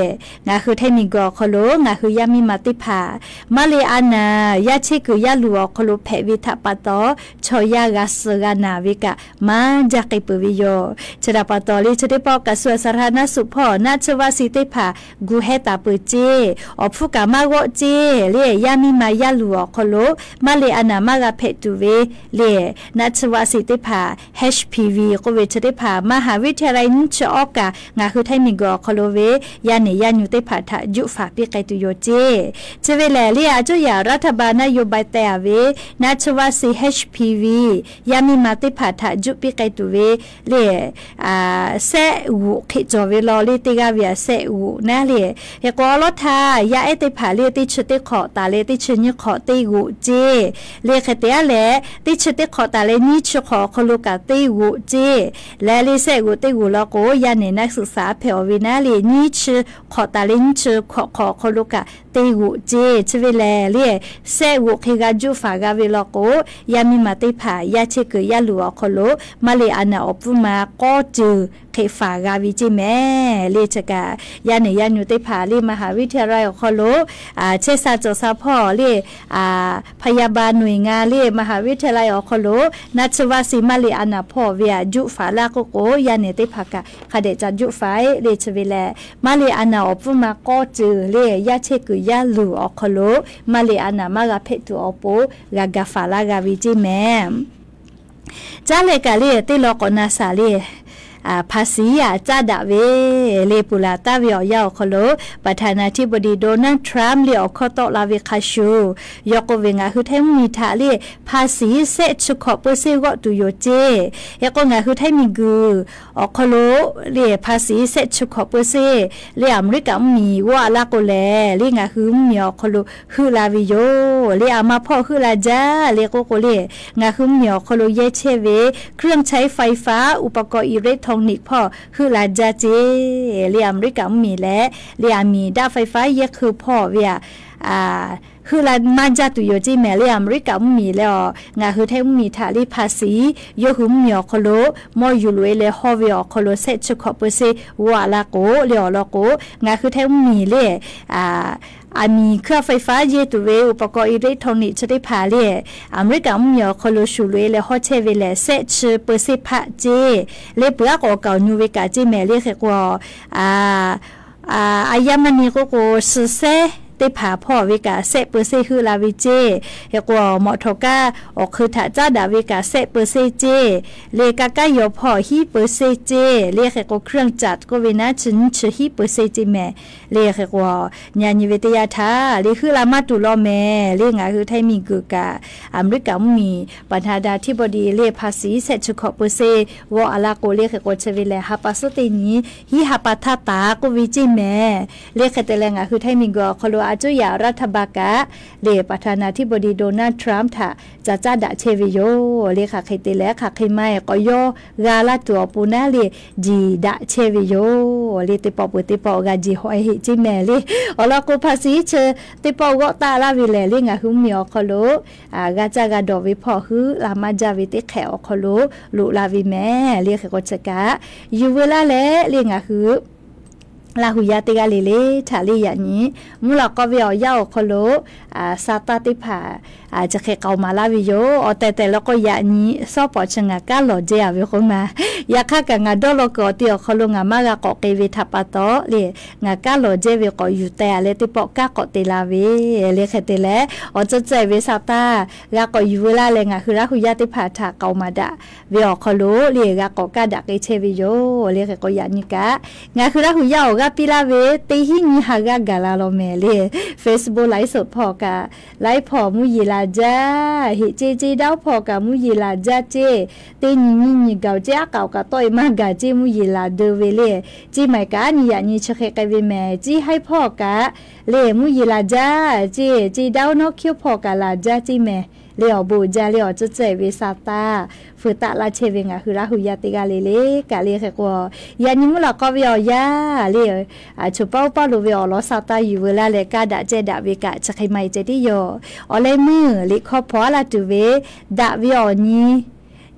ngaˬ hui Htaiˇ miˬguiˬ awˬ hk'aw lo ngaˬ hui yaˇ miˇ ma teˇ hpaˍ maˇ le a naˍ yaˇ chehˇ kuiˬ yaˇ luˬ awˬ hk'aw lo hpehꞈ ve htaꞈ pa taw, chaw yaˇ g'a suh g'a naˬ ve kaꞈ maˇ jaˇ k'ai peuˬ ve yoˬ. Chi htaꞈ pa taw le chi teˇ pawˆ kaꞈ suh a saˍ htaˇ naˆ suhˍ hpawˇ naˆ chi vaˆ si teˇ hpaˍ gu heh taˍ peuˬ ceˇ. Awˬ hpfuhˇ kaꞈ maˇ g'awˆ ceˇ le, yaˇ miˇ ma yaˇ luˬ awˬ hk'aw lo maˇ le a naˍ maˇ g'a hpehꞈ tuˬ ve le naˆ chi vaˆ si teˇ hpaˍ HPV k'oˆ ve chi teˇ hpaˍ มหาวิทยาลัย nyiˇ chi awˇ kaˍ ngaˬ hui Htaiˇ miˬguiˬ awˬ hk'aw lo ve yaˇ nehˬ yaˇ nyu teˇ hpaˍ htaꞈ juˆ faˍ piˇ k'ai tuˬ yoˬ ceˇ. Chi ve lehˬ le a cuˇ yaꞈ รัฐบาล นโยบาย teh a ve naˆ chi vaˆ si HPV yaˇ miˇ ma teˇ hpaˍ htaꞈ juˆ piˇ k'ai tuˬ ve le sehˆ g'oꞈ hk'e cawˬ ve law le, teˇ g'aˇ ve a sehˆ g'oꞈ naˉ le. Hk'e k'o awˬ lawn htaˇ yaˇ ehˉ teˇ hpaˍ le teˇ chi teˇ hk'awꞈ taˍ leh teˇ chi nyiˇ hk'awꞈ teˇ g'oꞈ ceˇ. Le hk'e te a leh teˇ chi teˇ hk'awꞈ taˍ leh nyiˇ chi hk'awꞈ awˬ hk'aw lo kaꞈ teˇ g'oꞈ ceˇ. Leh le sehˆ g'oꞈ teˇ g'oꞈ law k'o, yaˇ nehˬ naˆ suhˍ saˍ hpehꞈ awˬ ve naˉ le nyiˇ chi hk'awꞈ taˍ leh nyiˇ chi hk'awꞈ hk'awꞈ awˬ hk'aw lo kaꞈ teˇ g'oꞈ ceˇ. Chi ve lehˬ le sehˆ g'oꞈ hk'e g'a juˆ faˍ g'a ve law k'o, yaˇ miˇ ma teˇ hpaˍ yaˇ chehˇ kuiˬ yaˇ luˬ awˬ hk'aw lo maˇ le a naˍ awˬ pfuhˇ ma k'awˇ ceuˬ hk'e faˍ g'a ve ceˇ mehˍ le. Chi kaꞈ yaˇ nehˬ yaˇ nyu teˇ hpaˍ le มหาวิทยาลัย awˬ hk'aw lo chehˇ sha cawˬ sha hpawˇ le พยาบาลหน่วยงาน le มหาวิทยาลัย awˬ hk'aw lo naˆ chi vaˆ si maˇ le a naˍ hpawˇ ve a juˆ faˍ laˇ k'oˆ k'o, yaˇ nehˬ teˇ hpaˍ kaꞈ hk'a dehꞈ ca juˆ faˍ le. Chi ve lehˬ maˇ le a naˍ awˬ pfuhˇ ma k'awˇ ceuˬ le yaˇ chehˇ kuiˬ yaˇ luˬ awˬ hk'aw lo maˇ le a naˍ maˇ g'a hpehꞈ tuˬ awˬ pon g'a ga faˍ laˇ g'a ve ceˇ mehˍ. Caˉ leh kaꞈ le teˇ lawˬ k'awꞈ na shaˍ le ภาษี a caˇ daꞈ ve le puˬ laˬ taˍ ve awˬ yanˇ awˬ hk'aw lo ประธานาธิบดี โดนัลด์ ทรัมป์ le awˬ hkawˇ tawˆ la ve hk'a shuˍ, yawˇ k'oˆ ve ngaˬ hui Htaiˇ mvuhˇ miˬ htaꞈ le ภาษี sehˆ chi hkawꞈ peu seˇ g'awˆ tuˬ yoˬ ceˇ. Hk'e k'o ngaˬ hui Htaiˇ miˬguiˬ awˬ hk'aw lo le ภาษี sehˆ chi hkawꞈ peu seˇ le Aˍmeˍriˆkaˍ mvuhˇ miˬ g'awˆ a laˇ k'o lehˬ, le ngaˬ hui mvuhˇ miˬ awˬ hk'aw lo heuˆ la ve yoˬ. Le a ma hpawˇ heuˆ la jaˇ le k'oˆ k'o le, ngaˬ hui mvuhˇ miˬ awˬ hk'aw lo yehˇ chehˇ ve เครื่องใช้ไฟฟ้า อุปกรณ์อิเล็กทรอนิกส์ hpawˇ heuˆ la jaˇ ceˇ. Le Aˍmeˍriˆkaˍ mvuhˇ miˬ leh le aˬ miˍ daˆ ไฟฟ้า yehˇ hkui hpawˇ ve a heuˆ la maˇ jaˇ tuˬ yoˬ ceˇ mehˍ. Le Aˍmeˍriˆkaˍ mvuhˇ miˬ leh a ngaˬ hui Htaiˇ mvuhˇ miˬ htaꞈ le ภาษี yawˇ hui mvuhˇ miˬ awˬ hk'aw lo mawˇ yuˬ loꞈ e leh hawˇ ve awˬ hk'aw lo sehˆ chi hkawꞈ peu seˇ g'awˆ a laˇ k'o le awˬ lawn k'o, ngaˬ hui Htaiˇ mvuhˇ miˬ le aˬ miˍ เครื่องไฟฟ้า yehˇ tuˬ ve อุปกรณ์อิเล็กทรอนิกส์ chi teˇ hpaˍ le Aˍmeˍriˆkaˍ mvuhˇ miˬ awˬ hk'aw lo shuˍ loꞈ e leh hawˇ chehˇ ve lehˬ sehˆ chi peu seˇ hpaˆ ceˇ. Le peuˬ aˉ k'awꞈ kaoˬ nyu ve kaꞈ ceˇ mehˍ le. Hk'e k'o a yaˇ maˇ nyi k'oˆ k'o suh sehˉ teˇ hpaˍ hpawˇ ve kaꞈ shehˆ เปอร์เซ็นต์ heuˆ la ve ceˇ. Hk'e k'o, mawꞈ htawꞈ kaˇ awˬ hk'eun htaꞈ caˉ daꞈ ve kaꞈ shehˆ เปอร์เซ็นต์ ceˇ. Leh ka kaˉ yaw hpawˇ hiˉ เปอร์เซ็นต์ ceˇ. Leh hk'e k'o, เครื่องจักร k'oˆ ve naˉ chi nyiˇ chi hiˉ เปอร์เซ็นต์ ceˇ mehˍ. Leh hk'e k'o, yaꞈ nyi ve teˇ yanˇ htaˇ leh heuˆ la maˇ tuˬ law mehˍ. Leh ngaˬ hui htaiˇ miˬguiˬ kaꞈ, Aˍmeˍriˆkaˍ mvuhˇmiˬ ประธานาธิบดี leh hpa shiˍ shehˆ chi hkawꞈ เปอร์เซ็นต์ g'aw a la k'o, leh hk'e k'o chi ve lehˬ, ha pa suhˉ teˇ nyi hiˉ ha pa htaˇ taˍ k'oˆ ve ceˇ mehˍ. Leh hk'e te leh ngaˬ hui htaiˇ miˬguiˬ awˬ hk'aw lo a cuˇ yaꞈ รัฐบาล kaꞈ, leh ประธานาธิบดี Donald Trump htaꞈ ca caˉ daꞈ chehˇ ve yoˬ. Leh hk'aˬ hk'e te leh hk'aˬ hk'e maˇ heˆ k'awꞈ yawˇ g'a laˇ tuˬ awˬ pon naˉ leh jiˬ daꞈ chehˇ ve yoˬ. Leh teˇ pawˆ peuˬ teˇ pawˆ g'a jiˬ haw e heˆ ceˇ mehˍ. Leh awˬ lawn k'o, hpa shiˍ chi teˇ pawˆ g'awˆ taˆ laˇ ve lehˬ, leh ngaˬ hui mvuhˇmiˬ awˬ hk'aw lo g'a caˇ g'a dawˬ ve hpawˇ heuˆ la maˇ jaˇ ve teˇ hk'ehꞈ awˬ hk'aw lo loꞈ la ve mehˍ. Leh hk'e k'o chi kaꞈ, yuˬ veu laˇ leh, leh ngaˬ hui Laˇ hu yaˇ teˇ g'aˇ le le htaꞈ leh yaꞈ nyi mvuhˇ lawꞈ k'aw ve awˬ yanˇ awˬ hk'aw lo, sa taˇ teˇ hpaˍ chi hk'e k'aoˍ maˍ laˇ ve yoˬ. Awˬ tehˬ tehˬ law k'o, yaꞈ nyi shawˉ pawˍ chi ngaˬ kanˉ lawˬ jehˇ a ve k'o ma, yaꞈ hk'aˇ kaꞈ ngaˬ dawˇ law kuiˬ awˬ ti awˬ hk'aw lo ngaˬ maˇ g'a k'awꞈ k'e ve htaꞈ pa taw leh, ngaˬ kanˉ lawˬ jehˇ ve k'awꞈ yuˬ teh a leh teˇ pawˆ kanˉ k'awꞈ te la ve. Leh hk'e te leh, awˬ tcuhˇ tcuhˇ ve sa taˇ g'a k'awꞈ yuˬ veu laˇ leh, ngaˬ hui Laˇ hu yaˇ teˇ hpaˍ htaꞈ k'aoˍ maˍ daꞈ ve awˬ hk'aw lo leh g'a k'awꞈ kaˇ daꞈ k'e chehˇ ve yoˬ. Leh hk'e k'o, yaꞈ nyi kaꞈ ngaˬ hui Laˇ hu yaˇ awˬ g'aˇ piˇ laˇ ve teˇ hinˉ nyiˇ ha g'aˇ gaˬ la law mehˍ. Leh Facebook ไลฟ์สด hpawˇ kaꞈ, laiˉ hpawˇ mvuhˇ yeˬ laˬ jaˇ heˆ ceˇ, ceˇ daˇ oˉ hpawˇ kaꞈ mvuhˇ yeˬ laˬ jaˇ ceˇ, teˇ nyi nyiˇ nyi gaˬ ceˇ, aˉ k'aoˍ kaꞈ tawˆ e maˇ gaˬ ceˇ, mvuhˇ yeˬ laˬ deu ve leh, ceˇ maiˍ kaꞈ nyi yaꞈ nyi chi hk'e k'ai ve mehˍ. Ceˇ haiˉ hpawˇ kaꞈ leh mvuhˇ yeˬ laˬ jaˇ ceˇ, ceˇ daˇ oˉ nawˉ hkiˉ oˉ hpawˇ kaꞈ laˬ jaˇ ceˇ mehˍ. Leh awˬ bon uiˍ jaˇ leh awˬ tcuhˇ tcuhˇ ve sa taˇ feu taˆ laˇ chehˇ ve ngaˬ hui Laˇ hu yaˇ teˇ g'aˇ le le kaꞈ. Leh hk'e k'o, yaꞈ nyi mvuhˇ lawꞈ k'aw ve awˬ yanˇ leh, choˬ paˉ oˇ paˉ lo ve awˬ lawn sa taˇ yuˬ veu laˇ leh kanˉ daꞈ cehˇ daꞈ ve kaꞈ chi hk'e maˇ heˆ ceh tiˉ yoˬ. Awˬ leh meuˇ liꞈ hkawˇ hpawˇ a laˇ tuˬ ve, daꞈ ve awˬ nyi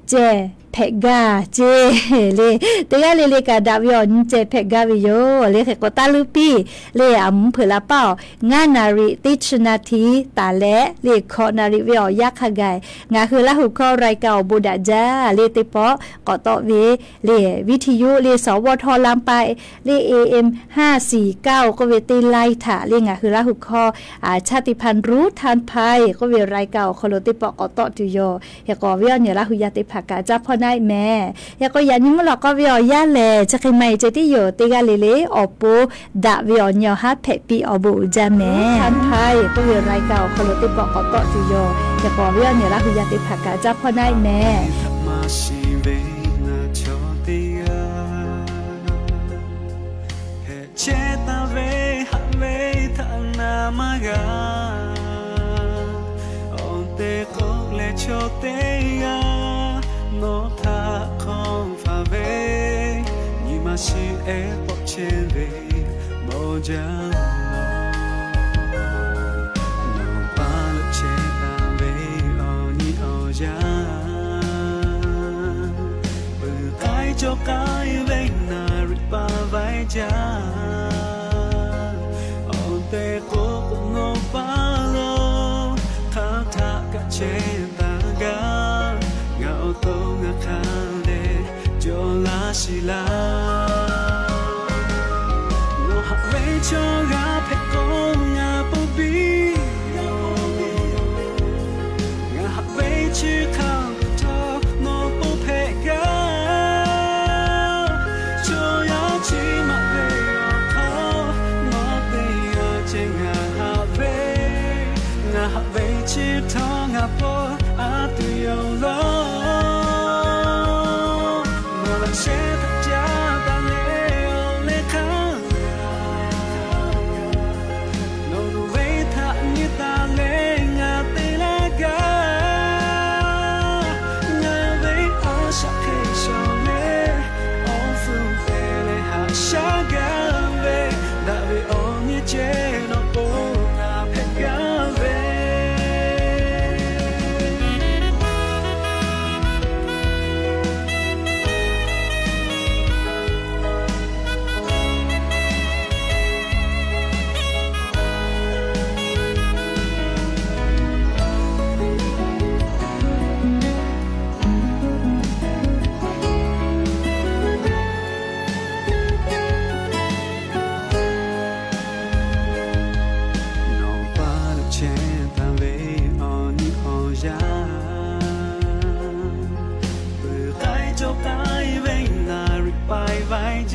cehˬ hpehꞈ gaˇ ceˇ. Leh teˇ g'aˇ le le kaꞈ daꞈ ve awˬ nyi cehˬ hpehꞈ gaˇ ve yoˬ. Leh hk'e k'o, taˇ luˇ piˇ leh a mvuhˇ hpeuꞈ la paˇ awˬ, ngaˇ naˍriˍ teˇ chi naˍriˍ taˍ leh, leh hkawꞈ naˍriˍ ve awˬ yanˇ hk'a gaˬ ngaˬ hui Laˇ hu hkawˇ รายการ awˬ bon daꞈ jaˇ leh teˇ pawˆ k'awꞈ tawˆ ve leh วิทยุ leh สวท ลำปาง leh เอเอ็ม ห้าสี่เก้า k'oˆ ve teˇ ไลน์ htaꞈ leh ngaˬ hui Laˇ hu hkawˇ ชาติพันธุ์รู้ทันภัย k'oˆ ve รายการ awˬ hk'aw lo teˇ pawˆ k'awꞈ tawˆ tuˬ yoˬ. Hk'e k'o, awˬ viˉ awˬ nyi Laˇ hu yaˇ teˇ hpaˍ kaꞈ caˇ hpawˇ naˆ mehˍ. Hk'e k'o, yaꞈ nyi mvuhˇ lawꞈ k'aw ve awˬ yanˇ lehˬ, chi hk'e maˇ heˆ ceh tiˉ yoˬ. Teˇ g'aˇ le le awˬ pon daꞈ ve awˬ nyi awˬ haˉ hpehꞈ piˇ awˬ bon uiˍ jaˇ mehˍ. Hk'e k'o, awˬ viˉ awˬ nyi Laˇ hu yaˇ teˇ hpaˍ kaꞈ caˇ hpawˇ naˆ mehˍ. Hpehꞈ chehˇ taˍ ve haꞈ ve htaꞈ na maˇ g'a. Awˬ te k'oˆ leh chaw teˇ g'aˇ nawˬ htaꞈ hk'aw faˍ ve, nyi ma shiˍ ehˉ k'awꞈ chehˇ ve mawˬ jaˇ. Nawˬ pa leuꞈ chehˇ taˍ ve awˬ nyi awˬ yaˇ, peuˬ k'ai cawˬ k'ai ve naˍriˍ pa vaiˇ jaˇ. Awˬ te k'oˆ k'o, nawˬ pa lo hk'aˬ htaˆ kaꞈ chehˇ taˍ gaˇ. Ngaˬ awˬ to ngaˬ hk'a dehꞈ cawˬ laˇ shiˍ laˇ. Nawˬ haꞈ ve chaw g'aˇ hpehꞈ k'o ngaˬ po biˇ. Ngaˬ haꞈ ve chi hk'aˬ htawˇ nawˬ po hpehꞈ gaˇ. Chaw yaˇ chi maꞈ ve awˬ hk'aw nawˬ teˇ g'aˇ ceh ngaˬ haꞈ ve, ngaˬ haꞈ ve chi htawˇ ngaˬ po a tuˬ yoˬ law. Nawˬ laꞈ shehˉ htaꞈ caˇ taˍ leh awˬ leh hk'aˇ, nawˬ ve htaꞈ nyi taˍ leh ngaˬ te laˇ gaˇ. Ngaˬ ve a shaꞈ hk'e shawˍ leh, awˬ hpfuhˇ te leh haꞈ shaˉ gaˇ ve, daꞈ ve awˬ nyi ceh nawˬ k'o ngaˬ hpehꞈ gaˇ ve.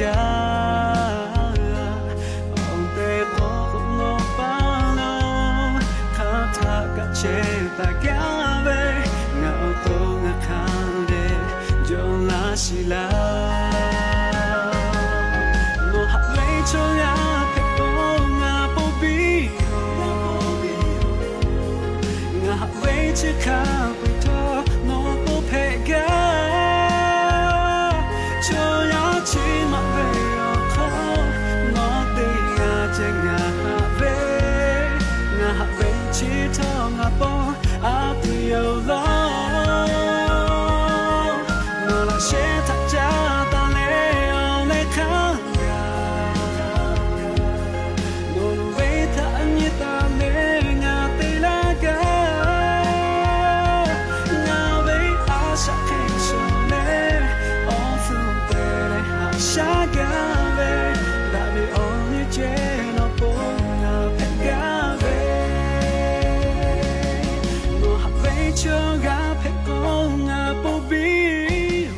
Yaˇ, awˬ tehˬ k'o k'o nawˬ paˇ lo, hk'aˬ htaˇ kaꞈ chehˇ taˍ gaˇ ve, ngaˬ awˬ to ngaˬ hk'a dehꞈ jawˬ laˇ shiˍ laˇ. Nawˬ haꞈ ve chaw yaˇ hpehꞈ k'o ngaˬ ponˬ piˇ-oˬ. Ngaˬ haꞈ ve chi hk'a peu-eˬ htawˇ nawˬ ponˬ hpehꞈ gaˇ. Chaw yaˇ chi maˇ ve awˬ hk'aw, nawˬ teˇ g'aˇ ceh ngaˬ haꞈ ve. Ngaˬ haꞈ ve chi htawˇ ngaˬ ponˬ a tuˬ yoˬ laˇ. Nawˬ laꞈ sheh htaꞈ caˇ taˍ leh awˬ leh hk'aˇ gaˬ. Nawˬ ve htaꞈ nyi taˍ leh ngaˬ te laˇ gaˇ. Ngaˬ ve a shaꞈ hk'e shawˍ leh, awˬ hpfuhˇ te leh haꞈ shaˉ gaˇ ve, daꞈ ve awˬ nyi ceh nawˬ ponˬ ngaˬ hpehꞈ gaˇ ve. Nawˬ haꞈ ve chaw g'aˇ hpehꞈ k'o ngaˬ ponˬ piˇ-oˬ.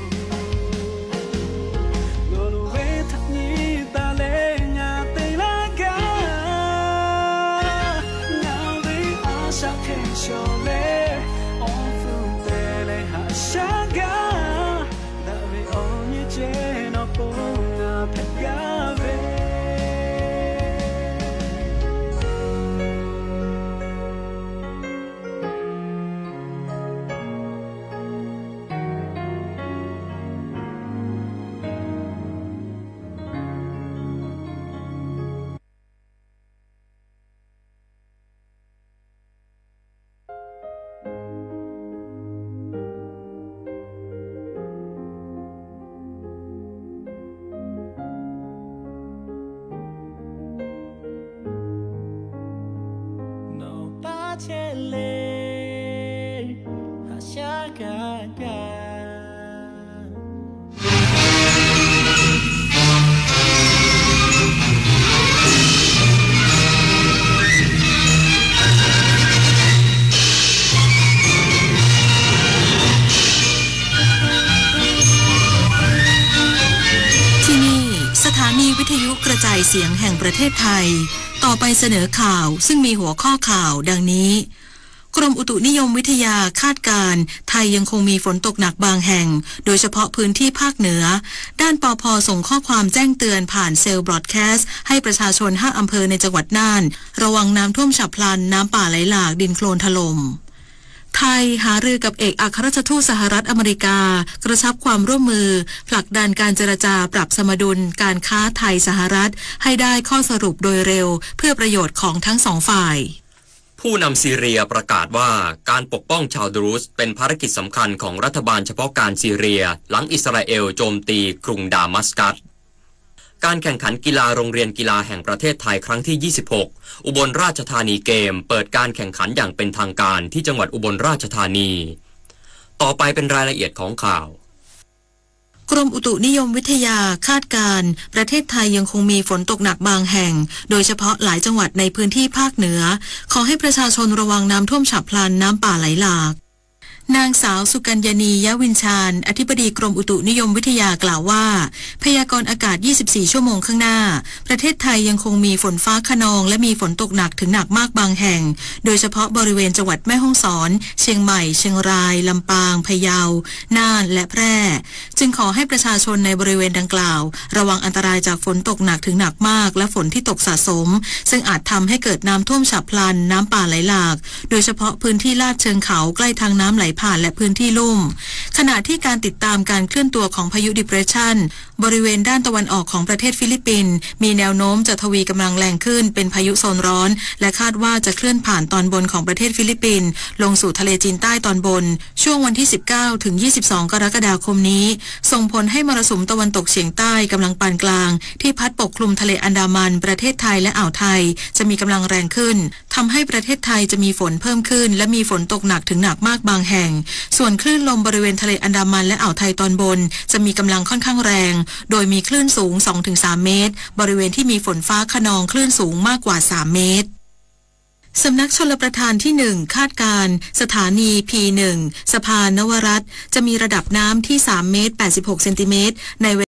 Nawˬ ve htaꞈ nyi taˍ leh ngaˬ te laˇ gaˇ. Ngaˬ ve a shaꞈ hk'e shawˍ leh, awˬ hpfuhˇ te leh haꞈ shaˉ gaˇ. Daꞈ ve awˬ nyi ceh nawˬ ponˬ ngaˬ hpehꞈ gaˇ ve. Nawˬ taˇ chehˇ le, haꞈ shaˉ gaˇ gaˇ. Chi ni สถานีวิทยุกระจายเสียงแห่งประเทศไทย ต่อไปเสนอข่าว ซึ่งมีหัวข้อข่าวดังนี้ กรมอุตุนิยมวิทยาคาดการณ์ ไทยยังคงมีฝนตกหนักบางแห่ง โดยเฉพาะพื้นที่ภาคเหนือ ด้าน ปภ. ส่งข้อความแจ้งเตือนผ่านเซลล์บรอดแคสต์ ให้ประชาชน ห้า อำเภอในจังหวัดน่าน ระวังน้ำท่วมฉับพลัน น้ำป่าไหลหลาก ดินโคลนถล่ม ไทยหารือกับเอกอัครราชทูตสหรัฐอเมริกา กระชับความร่วมมือ ผลักดันการเจรจาปรับสมดุลการค้าไทย-สหรัฐ ให้ได้ข้อสรุปโดยเร็ว เพื่อประโยชน์ของทั้งสองฝ่าย ผู้นำซีเรียประกาศว่าการปกป้องชาวดรูซเป็นภารกิจสำคัญของรัฐบาลเฉพาะการซีเรีย หลังอิสราเอลโจมตีกรุงดามัสกัส การแข่งขันกีฬาโรงเรียนกีฬาแห่งประเทศไทยครั้งที่ ยี่สิบหก อุบลราชธานีเกม เปิดการแข่งขันอย่างเป็นทางการที่จังหวัดอุบลราชธานี ต่อไปเป็นรายละเอียดของข่าว กรมอุตุนิยมวิทยาคาดการณ์ ประเทศไทยยังคงมีฝนตกหนักบางแห่ง โดยเฉพาะหลายจังหวัดในพื้นที่ภาคเหนือ ขอให้ประชาชนระวังน้ำท่วมฉับพลัน น้ำป่าไหลหลาก นางสาว สุกัญญานี ยะวินชาญ อธิบดีกรมอุตุนิยมวิทยากล่าวว่า พยากรณ์อากาศ ยี่สิบสี่ ชั่วโมงข้างหน้า ประเทศไทยยังคงมีฝนฟ้าคะนอง และมีฝนตกหนักถึงหนักมากบางแห่ง โดยเฉพาะบริเวณจังหวัดแม่ฮ่องสอน เชียงใหม่ เชียงราย ลำปาง พะเยา น่าน และแพร่ จึงขอให้ประชาชนในบริเวณดังกล่าว ระวังอันตรายจากฝนตกหนักถึงหนักมาก และฝนที่ตกสะสม ซึ่งอาจทำให้เกิดน้ำท่วมฉับพลัน น้ำป่าไหลหลาก โดยเฉพาะพื้นที่ลาดเชิงเขาใกล้ทางน้ำไหลผ่านและพื้นที่ลุ่ม ขณะที่การติดตามการเคลื่อนตัวของพายุ depression บริเวณด้านตะวันออกของประเทศฟิลิปปินส์ มีแนวโน้มจะทวีกำลังแรงขึ้นเป็นพายุโซนร้อน และคาดว่าจะเคลื่อนผ่านตอนบนของประเทศฟิลิปปินส์ ลงสู่ทะเลจีนใต้ตอนบน ช่วงวันที่ สิบเก้า ถึง ยี่สิบสอง กรกฎาคมนี้ ส่งผลให้มรสุมตะวันตกเฉียงใต้กำลังปานกลาง ที่พัดปกคลุมทะเลอันดามัน ประเทศไทย และอ่าวไทย จะมีกำลังแรงขึ้น ทำให้ประเทศไทยจะมีฝนเพิ่มขึ้น และมีฝนตกหนักถึงหนักมากบางแห่ง ส่วนคลื่นลมบริเวณทะเลอันดามัน และอ่าวไทยตอนบน จะมีกำลังค่อนข้างแรง โดยมีคลื่นสูง สองถึงสาม เมตร บริเวณที่มีฝนฟ้าคะนองคลื่นสูงมากกว่า สาม เมตร สำนักชลประทานที่ หนึ่ง คาดการณ์ สถานี พี หนึ่ง สะพานนวรัตน์ จะมีระดับน้ำที่ สาม เมตร แปดสิบหก เซนติเมตร ในเวลา